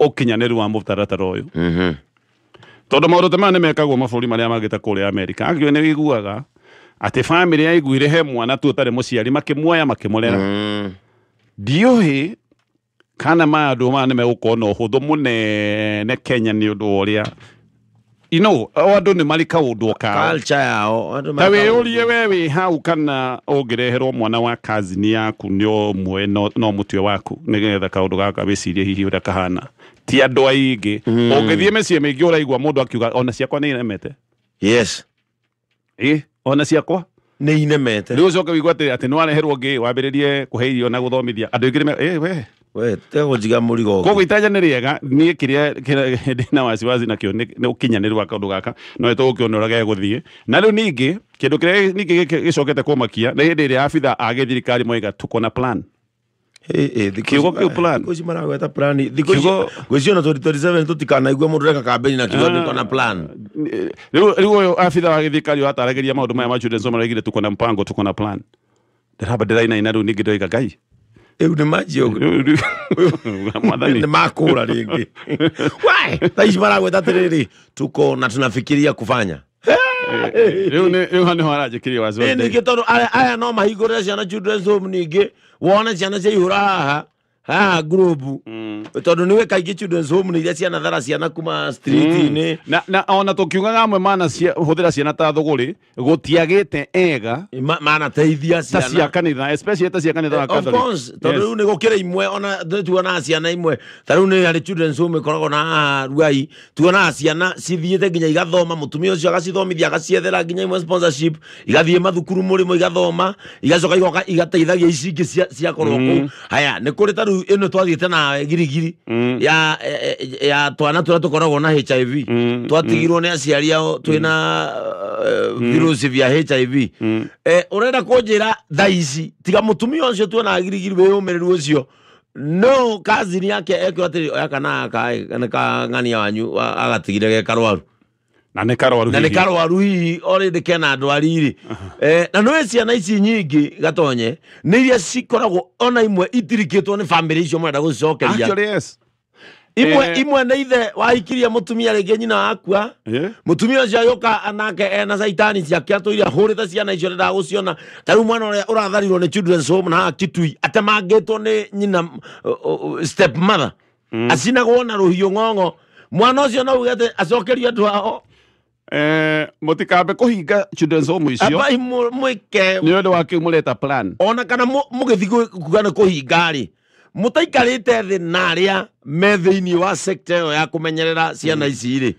ũkinyanĩru wa mũtaratara ũyũ tondũ maũndũ ta maya nĩ mekagwo mabũrũri marĩa mangĩ ta kũrĩa Amerika. Angĩ nĩ wĩiguaga atĩ family yaiguire he mwana tu ũtarĩ mũciari makĩmuoya makĩmũrera. Ndiũĩ kana maũndũ maya nĩ megũkorwo na ũhũthũ mũnene Kenya nĩ ũndũ wa ũrĩa you know andũ nĩ marĩ kaũndũ kao culture yao ta wĩyũrie we wĩ hau kana ũngĩreherwo mwana wa cousin yaku nĩ ũmwe no mũtwe waku nĩgetha kaũndũ gaka wĩcirie hihi ũrĩa kahana. Ti andũ aingĩ ũngĩthiĩ mĩciĩ mĩingĩ ũraigua mũndũ akiuga ona ciakwa nĩ inemete. Yes. Ona ciakwa nĩ inemete. Rĩu ũcoke wĩigue atĩ nĩ wareherwo ngĩ wambĩrĩrie kũhe irio na gũthomithia andũ aingĩ we We tiga kũnjiga mũrigo ũngĩ. Koguo itanya nĩ rĩega, niĩ kĩrĩa ndĩna wasiwasi nakĩo nĩ ũkinyanĩru wa kaũndũ gaka, no nĩtũgũkĩona ũrĩa gegũthiĩ. Na rĩu ningĩ kĩndũ kĩrĩa ningĩ gĩcokete kũmakia nĩ hĩndĩ ĩrĩa abitha a gĩthirikari moiga tuko na plan. Kiugo kĩu plan. Thikũ ici maragweta plan. Thikũ ici ngwĩciria ona 2027 tũtikanaigua mũndũ ũreka campaign na kiugo niko na plan. Rĩu ũyũ abitha wa gĩthirikari ũrataragĩria maũndũ maya ma children's home araugire tuko na mpango, tuko na plan. Ndĩramba ndĩrainaina rĩu ningĩ ndoiga Ngai. Rĩu nĩ manjia ũguo. Mwathani. Nĩ makũra rĩngĩ. Why? Thaa ici maragweta atĩrĩrĩ, tuko na tunafikiria kufanya. Rĩu rĩu hau nĩho haranjĩkĩria wasiwasi. Ningĩ tondũ aya no mahingũrĩre ciana children's home ningĩ wone ciana ciaihũra haha haha group, tondũ nĩwe kaingĩ children's home nĩ iria ciana thara ciana kuma street-inĩ. Na ona tũkiugaga amwe mana hũthĩra ciana ta thũgũrĩ, gũtiagĩte ega manateithia ta cia ciana kanitha, especially ta cia kanitha wa Of Catholic. course, tondũ rĩu nĩ gũkĩrĩ imwe ona tuonaga ciana imwe ta rĩu nĩ harĩ children's home ĩkoragwo na haha Ruai, tuonaga ciana cithiĩte nginya igathoma, mũtumia ũcio agacithomithia agaciethera nginya imwe sponsorship, igathiĩ mathukuru mũrĩmo igathoma, igacoka igoka igateithagia ici ingĩ ciakorwo kũu. Haya, nĩ kũrĩ ta rĩu ĩno twathiĩte nawe girigiri ya twana tũrĩa tũkoragwo na HIV, twatigirwo nĩ aciari ao twĩna virusi vya HIV. Ũrenda kũnjĩra thaa ici tiga mũtumia ũcio tuonaga girigiri wĩyũmĩrĩru ũcio, no cousin yake ekĩrwo atĩrĩ, oya kana gaka nĩ kang'ania wanyu agatigire ge karwaru. Na nĩ karwaru Na nĩ hihi. karwaru hihi already kena ndwari rĩ. Na nĩũĩ ciana ici nyingĩ Gatonye nĩ iria cikoragwo ona imwe itirikĩtwo nĩ family icio marenda gũcicokeria. Actually, yes. Imwe imwe nĩ ithe wahikirie mũtumia rĩngĩ nyina akua, mũtumia ũcio agĩũka nake ena caitani ciake atũire ahũrĩte ciana icio ndendaga gũciona. Ta rĩu mwana ũrĩa ũratharirwo nĩ children's home na haha Kitui atemangĩtwo nĩ nyina step mother, acinagwo na rũhiũ ng'ong'o, mwana ũcio no uge atĩ acokerio andũ ao. Mũtikambe kũhinga children's home icio. Ambai mwĩke nĩ ũndũ wa kĩu mũreta plan. Ona kana mũgĩthiĩ kuga nĩ kũhinga rĩ, mũtaikarĩte thĩ na arĩa me thĩinĩ wa sector ĩyo ya kũmenyerera ciana ici rĩ,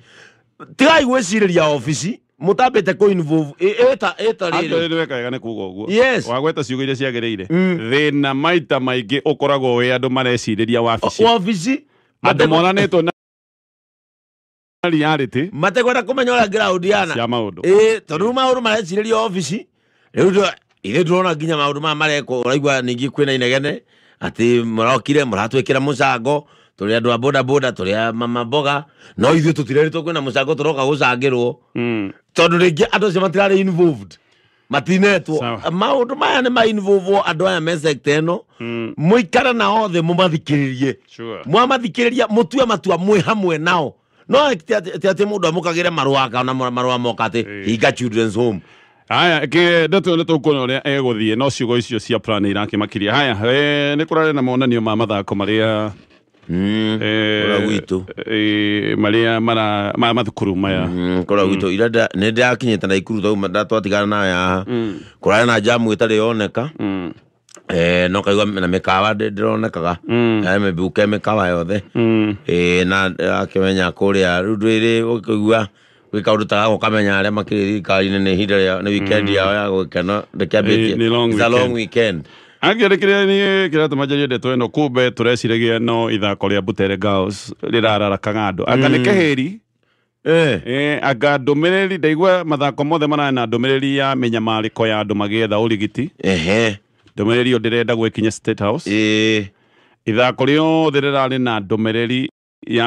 tigai gwĩcirĩria obici mũtambĩte kũ involve ĩta rĩrĩ. Actually, nĩ weka wega nĩ kuga ũguo. Yes. Wagweta ciugo iria ciagĩrĩire. Thĩna maita maingĩ ũkoragwo wĩ andũ marecirĩria wabici. Wabici. Andũ monanĩtwo na reality matekwenda kũmenya ũrĩa ground yana cia maũndũ. Tondũ rĩu maũndũ marecirĩria obici rĩu ithuĩ tũrona nginya maũndũ maya marekwo, ũraigua ningĩ kwĩna inegene atĩ mũrokire mũratwĩkĩra mũcango, tũrĩ andũ a boda boda, tũrĩ a mama mboga, no ithuĩ tũtirerĩtwo kwĩna mũcango tũroka gũcangĩrwo. Tondũ rĩngĩ andũ acio matirarĩ involved, matinetwo. Maũndũ maya nĩ ma involve andũ aya me sector ĩno, mũikare nao othe mũmathikĩrĩrie. Mwamathikĩrĩria mũtue matua mwĩ hamwe nao. No ti atĩ mũndũ amũkagĩre marũa kana marũa moka atĩ hinga children's home. Haya, ndeto nĩ tũkuona ũrĩa egũthiĩ, no ciugo icio cia plan irakĩmakiria. Haya, nĩ kũrarĩ na monanio ma mathako marĩa Kũrĩa gwitũ. Marĩa mara ma mathukuru maya. Kũrĩa gwitũ ira nĩ ndĩrakinyĩte Naikuru tau twatĩgana nawe haha. Kũrarĩ na jamu ĩtarĩ yoneka. No kaigua na mĩkawa ndĩronekaga. Mĩbuke mĩkawa yothe. Na akĩmenya kũrĩa rĩu ndwĩrĩ ũkĩigua gwĩ kaũndũ ta gaka ũkamenya arĩa makĩrĩ thirikari-inĩ nĩ ihinda rĩa nĩ weekend yao ya gũkena, ndĩkĩambĩtie. Nĩ long It's a long weekend. weekend. Angĩ kĩrĩa niĩ kĩratũma njarie ndeto ĩno, kumbe tũreciragia no ithako rĩa Butere Girls rĩrararakaga andũ. Anga nĩ keheri. Anga ndũmĩrĩri, ndaigua mathako mothe mararĩ na ndũmĩrĩri ya mĩnyamarĩko ya andũ magĩetha ũrigiti. Ndũmĩrĩri ĩyo ndĩrenda gwĩkinya State House. Ithako rĩothe rĩrarĩ na ndũmĩrĩri ya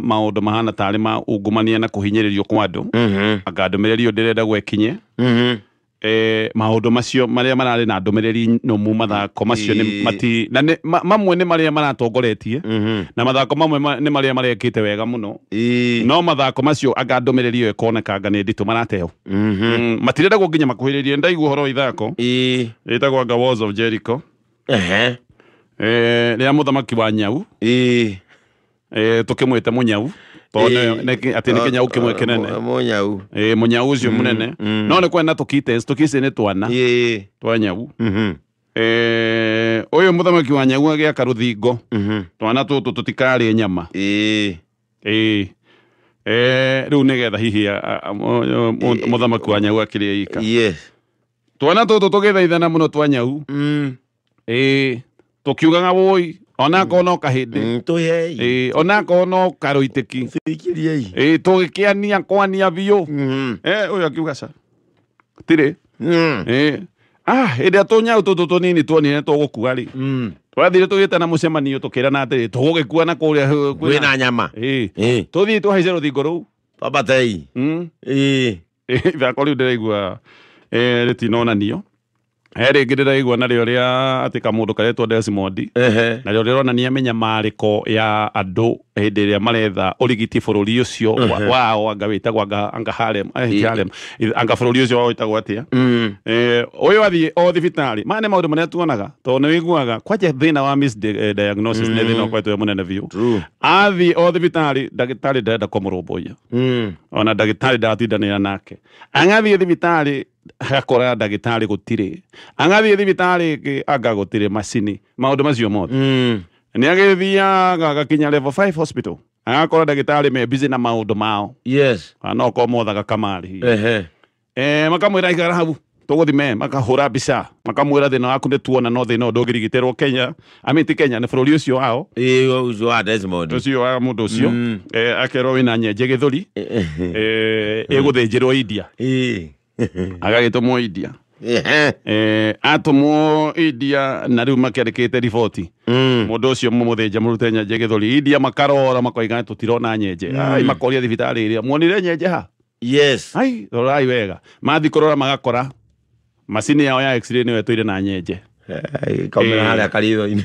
maũndũ mahana tarĩ ma ungumania na kũhinyĩrĩrio kwa andũ. Anga ndũmĩrĩri ĩyo ndĩrenda gwĩkinye. Maũndũ macio marĩa mararĩ na ndũmĩrĩri nũmu mathako macio nĩ mati, na nĩ, mamwe nĩ marĩa maratongoretie, na mathako mamwe nĩ marĩa marekĩte wega mũno. No mathako macio anga ndũmĩrĩri ĩyo ĩkonekanga nĩ nditũ marateo. Matirenda gũkinya makuhĩrĩrie. Ndaigua ũhoro wa ithako. Rĩtagwo anga Walls of Jericho. Rĩa mũthamaki wa Nyau. Tũkĩmwĩte Mũnyau. Tondũ atĩ nĩ kĩnyau kĩmwe kĩnene. Mũnyau. Mũnyau ũcio mũnene. No nĩ kwena tũkite, tũkite nĩ twana. Twa Nyau. Ũyũ mũthamaki wa Nyau agĩaka rũthingo. Twana tũtũ tũtikarĩe nyama. Rĩu nĩgetha hihi mũthamaki wa Nyau akĩrĩe ika. Twana tũtũ tũgĩthaithana mũno twa Nyau. Tũkiugaga woi, Onako no kahĩndĩ. Tũhei. Ĩĩ, onako no karũitĩki. Tũikiriei. Ĩĩ, tũgĩkĩania kwania biũ. Ũyũ akiuga ca tirĩ. Ĩĩ, hĩndĩ ĩrĩa tũnyau tũtũ tũnini tuonire tũgũkua rĩ, twathire tũgĩtana mũcemanio tũkĩrana atĩrĩ tũgũgĩkua na kũrĩa Kwĩna nyama. Ĩĩ, tũthiĩ tũhaice rũthingo rũu. Twambatei. Ĩĩ. Ithako rĩu ndĩraigua rĩtinonanio. He rĩngĩ ndĩraigua narĩo rĩa atĩ kamũndũ karetwo Desmond, narĩo rĩronania mĩnyamarĩko ya andũ hĩndĩ ĩrĩa maretha ũrigiti bũrũri ũcio wao, anga wĩtagwo anga Harlem, Harlem, anga bũrũri ũcio wao wĩtagwo atĩa. Ũyũ athiĩ o thibitarĩ. Maya nĩ maũndũ marĩa tuonaga tondũ nĩ wĩiguaga kwanja thĩna wa misdiagnosis nĩ thĩna ũkoretwo wĩ mũnene biũ. Athiĩ o thibitarĩ, ndagĩtarĩ ndarenda kũmũrũmbũiya, ona ndagĩtarĩ ndaratindanĩra nake. Agathiĩ thibitarĩ agakora ndagĩtarĩ gũtirĩ, agathiĩ thibitarĩ ĩngĩ anga gũtirĩ macini, maũndũ macio mothe. Nĩ agĩthiaga agakinya level 5 hospital, agakora ndagĩtarĩ me busy na maũndũ mao. Yes. No korwo mothaga kamarĩ. Makamwĩra ikara hau tũgũthime, makahũra mbica, makamwĩra thĩna waku nĩ tuona, no thĩna ũyũ ndũngĩrigitĩrwo Kenya. I mean ti Kenya, nĩ bũrũri ũcio wao. Ĩĩ, ũcio wa Desmond. Ũcio wa mũndũ ũcio. Akerwo wĩna nyenje gĩthũri, ĩgũthĩnjĩrwo India. Agagĩtũmwo India. Atũmwo India na rĩu makĩandĩkĩte riboti. Mũndũ ũcio mũmũthĩnje mũrute nyenje gĩthũri. India makarora makoiga tũtirona nyenje. Ai, makoria thibitarĩ ĩrĩa muonire nyenje ha? Yes. Ai, rorai wega. Mathiĩ kũrora magakora macini yao ya x-ray nĩyo ĩtũire na nyenje. Kaumĩra harĩa karitho-inĩ.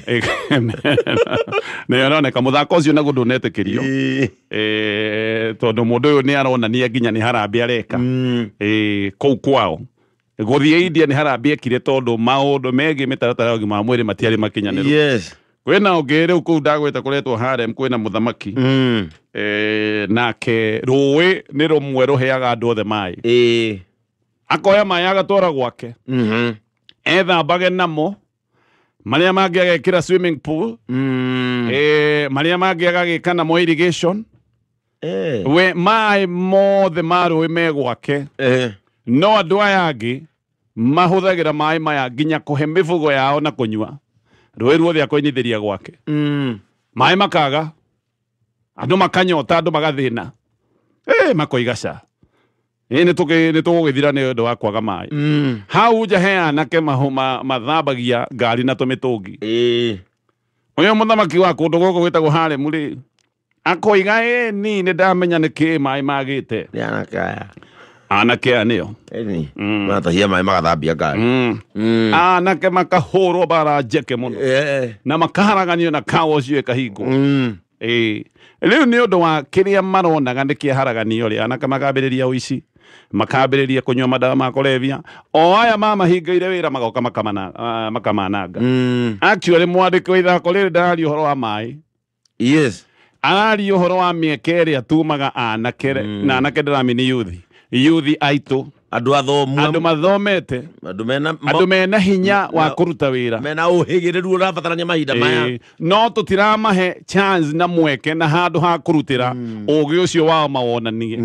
Nĩ ĩroneka mũthako ũcio naguo ndũnetĩkĩrio. Tondũ mũndũ ũyũ nĩ aronania nginya nĩ harambĩ areka. Kũu kwao. Gũthiĩ India nĩ harambĩ ekire tondũ maũndũ megiĩ mĩtaratara ya ũgima wa mwĩrĩ matiarĩ makinyanĩru. Yes. Kwĩna ũngĩ rĩu kũu ndagwĩta kũretwo Harem, kwĩna mũthamaki. Nake rũĩ nĩ rũmwe rũheaga andũ othe maĩ. Akoya maĩ agatwara gwake. Ethambage namo marĩa mangĩ agekĩra swimming pool. Marĩa mangĩ agagĩka namo irrigation. We maĩ mothe ma rũĩ me gwake. No andũ aya angĩ mahũthagĩra maĩ maya nginya kũhe mĩbugo yao na kũnyua. Rũĩ ruothe akoinithĩria gwake. Maĩ makaga, andũ makanyota, andũ magathĩna. Makoiga ca. Nĩ tũgũgĩthira nĩ ũndũ wa kwaga maĩ. Hau nja he anake mathambagia ngari na tũmĩtũngi. Ũyũ mũthamaki wa kũndũ gũkũ gwĩtagwo Harlem rĩ, akoiga ni nĩ ndamenya nĩkĩ maĩ magĩte. Nĩ anake aya. Anake aya nĩo. Maratahia maĩ magathambia ngari. Anake makahũrwo bara njeke mũno. Na makaharaganio na kawa ũcio ĩkahingwo. Rĩu nĩ ũndũ wa kĩrĩa maronaga nĩ kĩaharaganio rĩ, anake makambĩrĩria ũici, makambĩrĩria kũnyua madawa ma kũrebia, o aya mamahingĩire wĩra magoka makamananga. Actually mwandĩki wa ithako rĩrĩ ndararia ũhoro wa maĩ. Yes. Araria ũhoro wa mĩeke ĩrĩa tumaga anake, na anake ndĩramini youth. Youth aitũ. Andũ athomu. Andũ mathomete. Andũ mena hinya wa kũruta wĩra. Mena ũhĩgĩrĩru ũrabatarania mahinda maya. No tũtiramahe chance na mweke na handũ ha kũrutĩra ũgĩ ũcio wao mawonanie.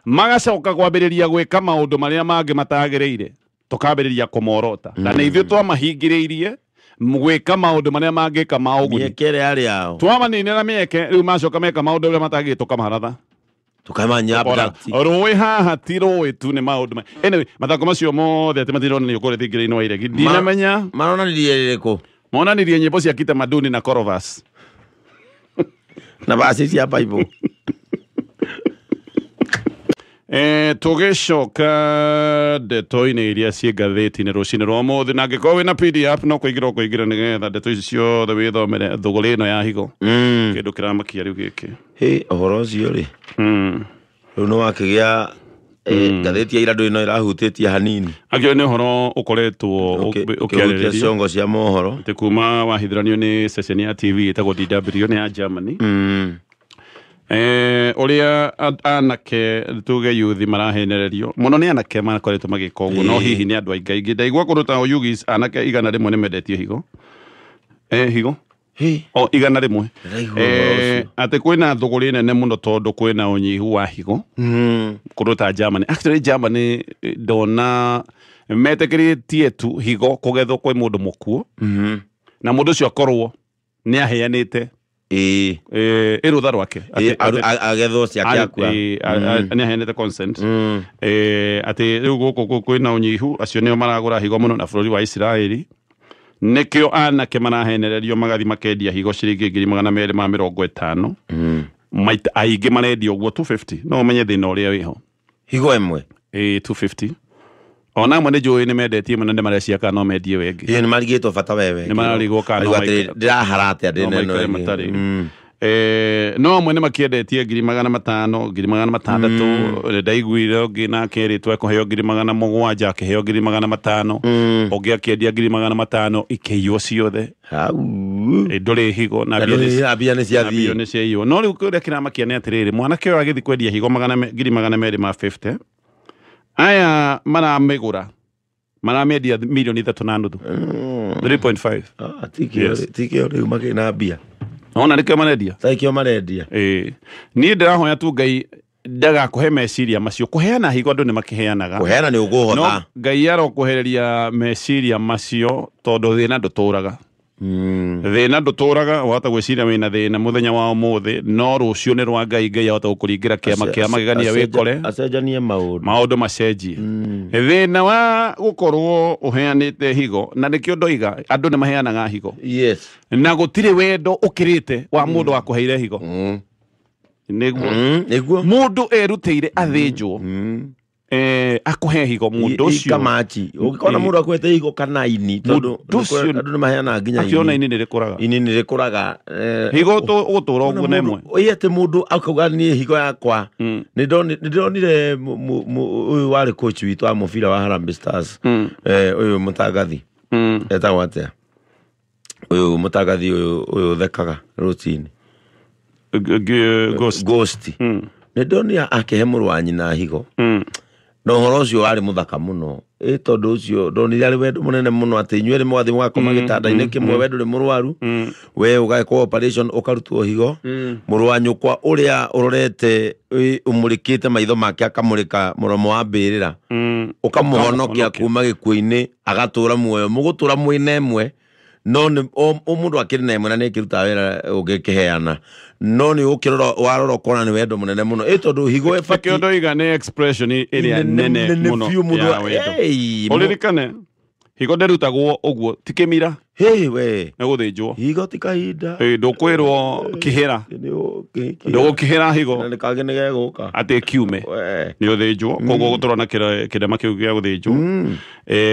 Magacoka kwambĩrĩria gwĩka maũndũ marĩa mangĩ matagĩrĩire, tũkambĩrĩria kũmorota. Na nĩ ithuĩ twamahingĩrĩirie gwĩka maũndũ marĩa mangĩka ma ũguni. Mĩeke ĩrĩa yarĩ yao. Twamaninĩra mĩeke, rĩu macoka meka maũndũ marĩa matagĩrĩire tũkamaharatha. Tukamanya abduct. Rũĩ haha ti rũĩ tu nĩ maũndũ. Anyway, mathako macio mothe atĩ matironanio kũrĩa thingira-inĩ wa iregi. Ndinamenya. Maronanirie rĩrĩkũ? Monanirie nyĩmbo cia kitamaduni na Korovas. Na basi cia Bible. Tũgĩcoka ndeto-inĩ iria ciĩ ngathĩti-inĩ rũcinĩ rwa ũmũthĩ, na angĩkorwo wĩna PDF no kũingĩra ũkũingĩra nĩgetha ndeto ici ciothe wĩthomere thũgũrĩ ĩno ya higo. Kĩndũ kĩramakia rĩu gĩkĩ. Hĩ, ũhoro ũcio rĩ. Rĩu nĩ wakĩgĩa ngathĩti ya ira ndũrĩ no ĩrahutĩtie hanini. Akĩo nĩ ũhoro ũkoretwo ũkĩarĩrĩrio ciongo cia mohoro. Atĩ kuma wahithũranio nĩ ceceni ya TV ĩtagwo DW nĩ ya Germany. Ũrĩa anake tuge youth marahenererio mũno nĩ anake makoretwo magĩka ũguo, no hihi nĩ andũ aingĩ aingĩ. Ndaigua kũndũ ta Oyugis anake 100 nĩ mendetie higo. Higo? O 100. Atĩ kwĩna thũgũrĩ nene mũno tondũ kwĩna ũnyihu wa higo. Kũndũ ta Germany. Actually Germany ndona metĩkĩrĩtie tu higo kũgethwo kwĩ mũndũ mũkuũ. Na mũndũ ũcio akorwo Nĩ aheanĩte ĩrũtha rwake agethwo ciake akua nĩ aheanĩte consent atĩ rĩu gũkũ kwĩna ũnyihu acio nĩo maragũra higo mũno na bũrũri wa Isiraeli nĩkĩo anake marahenererio magathi makendia higo ciringi 250 maita aingĩ marendia ũguo 250 no ũmenye thĩna ũrĩa wĩho higo ĩmwe 250 ona amwe nĩ njũĩ nĩ mendetie mũno nĩ marecia kana no mendie wengĩ ĩĩ nĩ marigĩtwo bata wewe nĩ mararigwo kana no ndĩrahara atĩa ndĩ maikare matarĩ no amwe nĩ makĩendetie 500 600 ndaiguire ũngĩ nake erĩtwo ekũheo 700 akĩheo 500 ũngĩ akĩendia 500 ikĩiywo ciothe ndũrĩ higo na mbia nĩ ciathiĩ nĩ ciaiywo no rĩu kĩrĩa kĩramakia nĩ atĩrĩrĩ mwanake ũyũ agĩthiĩ kwendia higo 250 aya maramĩgũra maramĩendia milioni 3.5 3.5 tikĩo rĩu makĩna mbia ona nĩkĩo marendia tikĩo marendia niĩ ndĩrahoya tu Ngai ndagakũhe meciria macio kũheana higo andũ nĩ makĩheanaga kũheana nĩ ũkũhota no Ngai arokũhereria meciria macio tondũ thĩna ndũtũraga thĩna ndũtũraga wahota gwĩciria wĩna thĩna mũthenya wa ũmũthĩ no rũciũ nĩ rwa Ngai Ngai ahota gũkũringĩra kĩama kĩa magegania wĩkore acenjanie maũndũ macenjie thĩna wa gũkorwo ũheanĩte higo na nĩkĩo ndoiga andũ nĩ maheanaga higo yes na gũtirĩ wendo ũkĩrĩte wa mũndũ wakũheire higo nĩguo nĩguo mũndũ erutĩire athĩnjwo akũhe higo mũndũ ũcio kamachi ũngĩkona mũndũ akwete higo kana ini tondũ andũ nĩ maheanaga nginya ini akĩona ini nĩ rĩkũraga ini nĩ rĩkũraga higo ũgũtũra ũguo na ĩmwe ĩ atĩ mũndũ akauga niĩ higo yakwa nĩ ndĩronire ũyũ warĩ coach witũ wa mũbira wa Harambee Stars ũyũ mũtangathi etagwo atĩa ũyũ mũtangathi ũyũ ũthekaga rũcinĩ Ghost nĩ ndonire akĩhe mũrũ wa nyina higo na ũhoro ũcio warĩ mũthaka mũno ĩ tondũ ũcio ndonire arĩ wendo mũnene mũno atĩ inyuĩ erĩ mwathiĩ mũgakoma gĩtanda-inĩ kĩmwe we ndũrĩ mũrwaru we ũgekwo operation ũkarutwo higo mũrũ wa nyũkwa ũrĩa ũrorete ũmũrĩkĩte maitho make akamũrĩka mũromo wa mbĩrĩra ũkamũhonokia kuma gĩkuũ-inĩ agatũra muoyo mũgũtũra mwĩna ĩmwe no nĩ o mũndũ akĩrĩ na ĩmwe na nĩ ĩkĩrutaga wĩra ũngĩkĩheana no nĩ ũkĩrora warora ũkona nĩ wendo mũnene mũno ĩ tondũ higo ĩbatiĩ nĩkĩo ndoiga nĩ expression ĩrĩa nene mũno ya wendo ũririkane higo ndĩrutagwo ũguo ti kĩmira we nĩ gũthĩnjwo higo ti kahinda ndũkwĩrwo kĩhĩra ndũgũkĩhĩra higo nĩ kangĩ nĩ gegũka atĩ kiume nĩ ũthĩnjwo koguo gũtũrona kĩrema kĩu gĩa gũthĩnjwo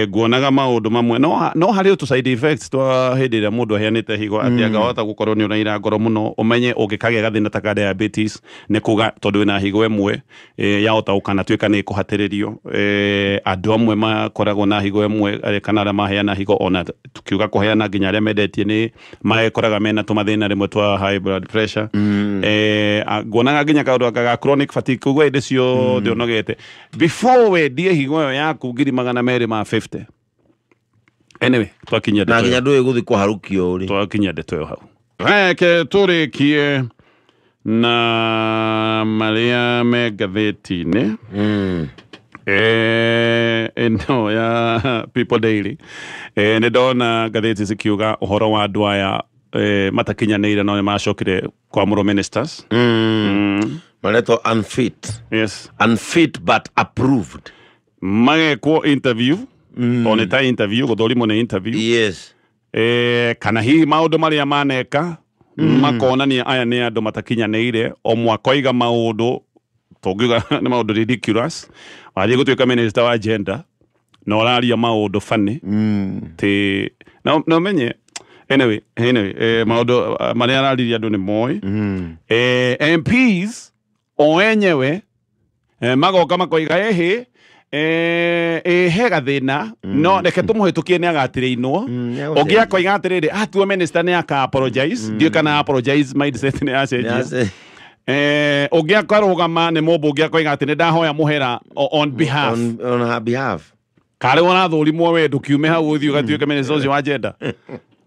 nguonaga maũndũ mamwe no harĩ tũ side effects twa hĩndĩ ĩrĩa mũndũ aheanĩte higo atĩ angahota gũkorwo nĩ ũraira ngoro mũno ũmenye ũngĩkagĩa gathĩna ta ka diabetes nĩ kuga tondũ wĩna higo ĩmwe yahota gũkanatuĩka nĩ ĩkũhatĩrĩrio andũ amwe makoragwo na higo ĩmwe kana arĩa maheana higo ona tukiuga kũheana nginya arĩa mendetie nĩ makoraga mena tũmathĩna rĩmwe twa high blood pressure nguonaga nginya kaũndũ ga chronic fatigue koguo hĩndĩ ciothe ũnogete before wendie higo ĩyo yaku 250 anyway twakinyia na nginya ndũĩ gũthiĩ kũharũkio ũrĩ twakinyia ndeto ĩyo hau reke tũrĩkie na marĩa me ngathĩti-inĩ ĩno ya People Daily nĩ ndona ngathĩti cikiuga ũhoro wa andũ aya matakinyanĩire no nĩ macokire kwamũrwo ministers maretwo unfit yes unfit but approved magekwo interview tondũ nĩ ta interview gũthũrimwo nĩ interview yes kana hihi maũndũ marĩa maneka makonania aya nĩ andũ matakinyanĩire o mwaka oiga maũndũ tũngiuga nĩ maũndũ ridiculous wathiĩ gũtuĩka minister wa gender na ũraria maũndũ funny ti na ũmenye anyway maũndũ marĩa araririe andũ nĩ moĩ MPs o enyewe magoka makoiga ĩhĩ he gathĩna no reke tũmũhĩtũkie nĩ agatirĩinwo ũngĩ akoiga atĩrĩrĩ atua minister nĩ aka apologize ndiũĩ kana apologize mindset nĩ yacenjia ũngĩ akarũgama nĩ mũmbunge akoiga atĩ nĩ ndahoya mũhera on behalf on her behalf karĩ ũrathũrimwo we ndũkiume hau ũthiĩ ũgatuĩke minister ũcio wa gender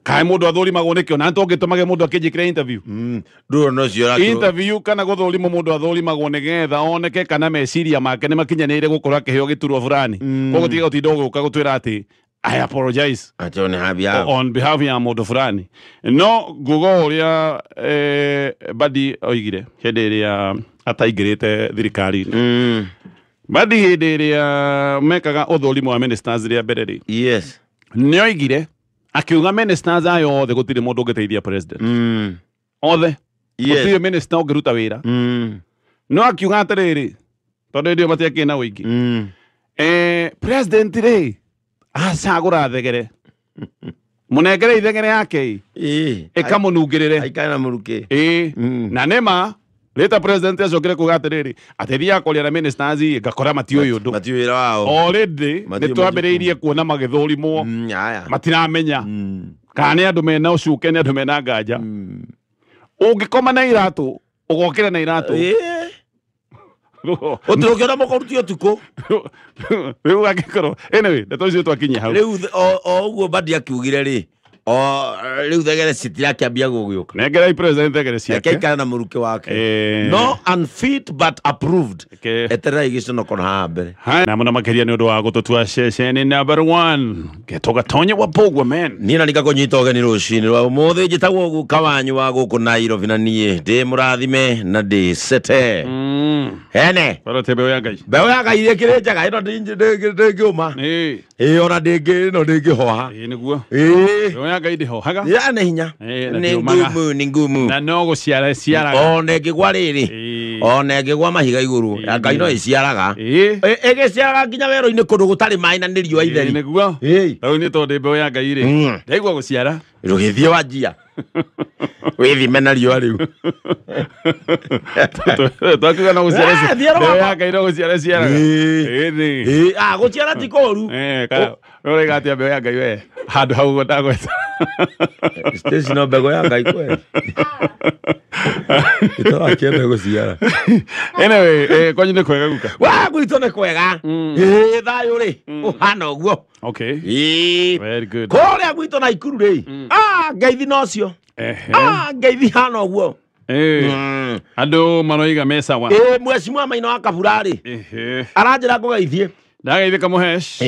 kaĩ mũndũ athũrimagwo nĩkĩo na tũngĩtũmage mũndũ akĩnjĩkĩra interview interview kana gũthũrimwo mũndũ athũrimagwo nĩgetha oneke kana meciria make nĩ makinyanĩire gũkorwo akĩheo gĩturwa fulani koguo tiga gũtinda ũgĩũka gũtwĩra atĩ I apologize on behalf ya mũndũ fulani. No nguga ũrĩa Mbadi oigire hĩndĩ ĩrĩa ataingĩrĩte thirikari-inĩ. Mbadi hĩndĩ ĩrĩa mekaga ũthũrimo wa ministers rĩa mbere rĩ, yes, nĩ oigire akiuga ministers ayo othe gũtirĩ mũndũ ũngĩteithia president. Othe. Gũtirĩ minister ũngĩruta wĩra. No akiuga atĩrĩrĩ, tondũ hĩndĩ ĩyo matiakĩrĩ na ũingĩ, president rĩ acagũra thegere, mũnengere ithegere yake ĩkamũnungĩrĩre aikare na mũrukĩ. Na nĩma rĩta president acokire kuga atĩrĩrĩ, atĩthiaga kwaria na ministers ngakora matiũĩ ũndũ, matiũĩ wĩra wao. Already nĩ twambĩrĩirie kuona magĩthũrimwo, matiramenya kana nĩ andũ mena ũcuke, nĩ andũ mena nganja. Ũngĩkoma na iratũ ũgokĩra na iratũ. Ũtũrũkĩona mũkũrutio ũtukũ. Rĩu angĩkorwo anyway ndeto icio twakinyia hau. Rĩu o ũguo Mbadi akiugire rĩ, o rĩu thegere citirakĩambia gũgĩũka. Nengerai president thegere ciake. Reke aikare na mũrukĩ wake. No unfit but approved. Etererai gĩconoko na haha mbere. Na mũno makĩria nĩ ũndũ wa gũtũtua ceceni number 1 Getoga Tonye wa Bogwa man. Niĩ na nĩngakũnyita ũgeni rũcinĩ rwa ũmũthĩ, njĩtagwo guka wanyu wa gũkũ Nairobi, na niĩ ndĩ mũrathime na ndĩ cete. Hene Barate mbeũ ya Ngai. Mbeũ ya Ngai ĩkĩrĩ njega, ĩno ndĩngĩũma. Ĩĩ ona ndĩngĩ ĩno ndĩngĩhoha. Ĩĩ nĩguo. Mbeũ ya Ngai ndĩhohaga. Ya nĩ hinya. Nĩ ngumu, nĩ ngumu. Na no gũciara ciaraga. Ona ĩngĩgwa rĩrĩ, ona ĩngĩgwa mahiga igũrũ, ya Ngai no ĩciaraga. Ĩgĩciaraga nginya werũ-inĩ kũndũ gũtarĩ maĩ na nĩ riũa itheri. Nĩguo. Rĩu nĩ tondũ mbeũ ya Ngai rĩ, ndaigua gũciara. Rũgĩthiĩ wanjia. Wĩthime na riũa rĩu. Twakiuga no gũciara. Mbeũ ya Ngai no gũciara ciaraga. Gũciara ti kũũru. Ũraiga atĩa mbeũ ya Ngai we? Handũ hau ũguo ndagweta. Stacy no mbegũ ya Ngai kweli. Ĩtũrakĩenda gũciara. Anyway, kwanyu nĩ kwega guka? Wa gwitũ nĩ kwega. Thayũ rĩ, ũhana ũguo. Okay. Very good. Kũrĩa gwitũ Naikuru rĩ, ngeithi nocio. Ngeithi hana ũguo. Andũ maroiga me sawa. Mwecimwa Maina wa Kabura rĩ, aranjĩra ngũgeithie. Ndageithĩka Mũhesh.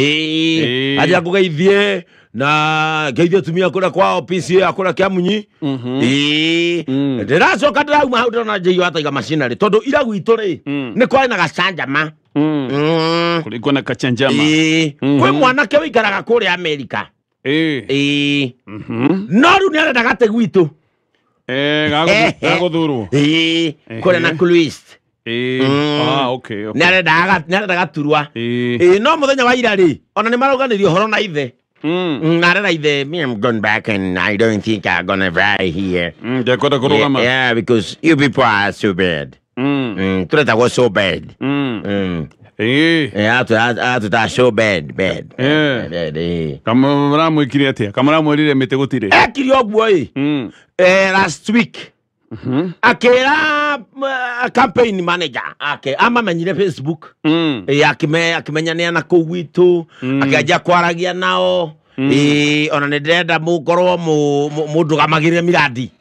Anjĩra ngũgeithie na ngeithie atumia kũrĩa kwao PCA kũrĩa Kĩamunyi. Ndĩracoka ndĩrauma hau ndĩrona Njĩi ataiga machinery tondũ ira gwitũ rĩ nĩ kwarĩ na gacanjama. Kulikuwa na kachanjama. Kwĩ mwanake wĩikaraga kũrĩa Amerika. No rĩu nĩ arenda gate gwitũ. Gagũthurwo. Kũrĩa na Kulu East. Okay, okay. Nĩ arenda gaturwa. No mũthenya wa ira rĩ, ona nĩ marauganĩria ũhoro na ithe. Narera ithe, me I'm going back and I don't think I'm gonna buy here. Ndekwenda kũrũgama. Yeah, because you people are so bad. Tũretagwo so bad. Atũta so bad, bad. Kamũramwĩkire atĩa? Kamũramwĩrire mĩtĩ gũtirĩ? Ekire ũguo ĩ. Last week akĩra campaign manager ake amamenyire Facebook. Akĩmenya nĩ ana kũu gwitũ, akĩanjia kwaragia nao. Ona nĩ ndĩrenda mũkorwo mũndũgamagĩrĩre miradi.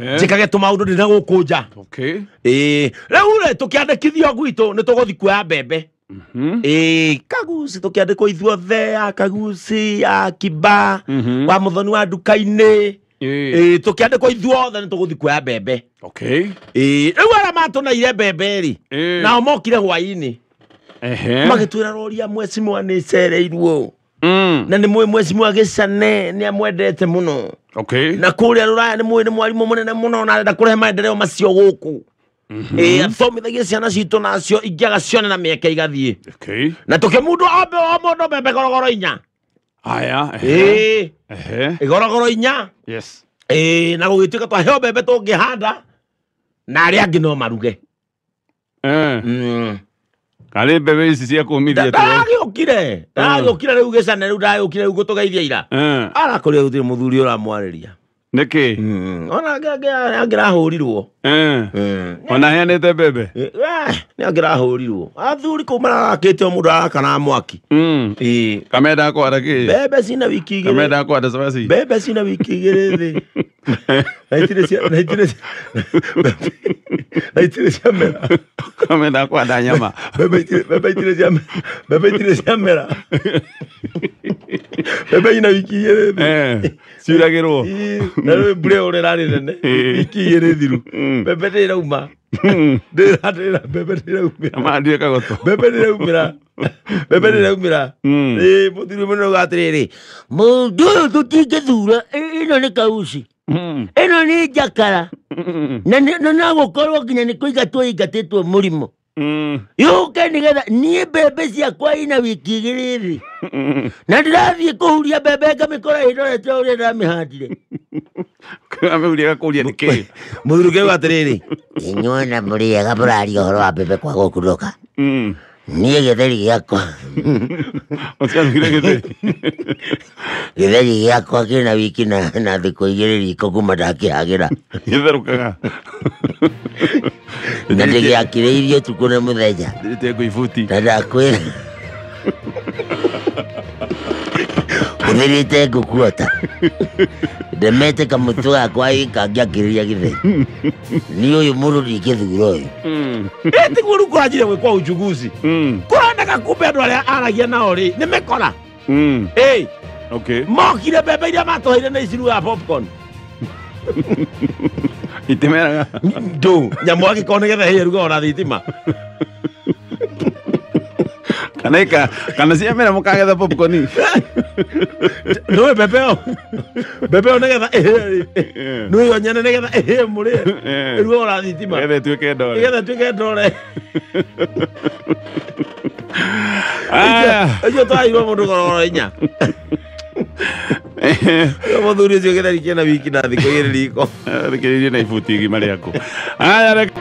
Njĩkage tũmaũndũ ndĩna gũkũ nja. Rĩu rĩ tũkĩandĩkithio gwitũ nĩ tũgũthiĩ kuoya mbembe. Kaguci tũkĩandĩkwo ithuothe, a Kaguci, a Kiba, wa Mũthoni wa nduka-inĩ. Tũkĩandĩkwo ithuothe nĩ tũgũthiĩ kuoya mbembe. Rĩu arĩa matũneire mbembe rĩ, nao mokire hwaĩ-inĩ. Magĩtwĩra roria mwecimwa nĩ cereirwo. Na nĩ mũĩ mwecimwa Gĩcane nĩ amwendete mũno. Na kũrĩa Rũraya nĩ mũĩ nĩ mwarimũ mũnene mũno na arenda kũrehe maendeleo macio gũkũ. Athomithagie ciana citũ nacio ingĩ agacione na mĩeke igathiĩ. Na tũkĩmundwo o mũndũ mbembe gorogoro inya. Aya. Igorogoro inya. Yes. Na gũgĩtuĩka twaheo mbembe tũngĩhanda na arĩa angĩ no maruge. Karĩ mbembe ici cia kũmithia tu. Ndagĩũkire. Ndagĩũkire rĩu Gĩcane rĩu ndagĩũkire rĩu gũtũgeithia ira. Arakorire gũtirĩ mũthuri ũramwarĩria. Nĩkĩ? Ona angĩrahũrirwo. Ona aheanĩte mbembe? Nĩ angĩrahũrirwo. Athuri kũu mararakĩte o mũndũ arakana mwaki. Kamenda kwara kĩ? Mbembe cina wiki igĩrĩ. Kamenda kwara cabaci. Mbembe cina wiki igĩrĩ thĩ. Na itirĩ cia na itirĩ na itirĩ ciamera. Kamenda kwara nyama. Mbembe itirĩ ciamera. Mbembe itirĩ ciamera. Mbembe ina wiki igĩrĩ thĩ. Eh, ciuragĩrwo. Na rĩu mbura ĩyo ĩrarĩ nene wiki igĩrĩ thiru, mbembe ndĩrauma, ndĩra mbembe ndĩraumĩra. Mandire kagoto. Mbembe ndĩraumĩra, mbembe ndĩraumĩra. Ĩ mũthuri mũnene uga atĩrĩrĩ, Mũndũ ũyũ tũtingĩthura, ĩno nĩ kauci, ĩno nĩ njakara, na na no gũkorwo nginya nĩ kũingatwo ingatĩtwo mũrimũ yũke nĩgetha niĩ mbembe ciakwa ina wiki igĩrĩ thĩ, na ndĩrathiĩ kũhuria mbembe ngamĩkora ĩndorete ũrĩa ndamĩhandire. Ameuria gakũria nĩ kĩ. Mũthuri ũngĩ auga atĩrĩrĩ, Inyuĩ na mũrĩ ega, mũraria ũhoro wa mbembe kwaga gũkunũka. Niĩ gĩtheri gĩakwa Ũciarugire gĩtheri. Gĩtheri gĩakwa kĩna wiki na thikũ igĩrĩ riko kuma ndakĩhagĩra. Gĩtherũkaga. Na ndĩgĩakĩrĩirie ũtukũ na mũthenya. Ndĩrĩte ngũ ibuti. Na ndakwĩra hũthĩrĩte ngũkuota ndemete kamũtĩ gakwa kangĩakĩrĩria gĩtheri, niĩ ũyũ mũndũ ndingĩthura ũyũ. Ĩ tiguo rĩu kũranjire gwĩkwo uchunguzi, kũroneka kumbe andũ arĩa aragia nao rĩ nĩ mĩkora. Ĩ mokire mbembe iria matũheire nĩ icirugaga popcorn. Itimeraga. Ndũ nyamũ angĩkorwo nĩgetha ĩhĩe ĩrugagwo na thitima. Kana ika kana ciamera mũkagetha popcorn. Nĩũĩ mbembe ĩyo, mbembe ĩyo nĩgetha ĩhĩe rĩ, nĩũĩ yo nyene nĩgetha ĩhĩe mũrĩe ĩrugagwo na thitima. Getha ĩtuĩke ndore. Nĩgetha ĩtuĩke ndore. Aya. Ũcio twaheirwo mũndũ gorogoro inya. Ũyũ mũthuri ũcio gĩtheri kĩna wiki na thikũ igĩrĩ riko. Thikĩrĩrie na ibuti igima rĩaku. Aya reke.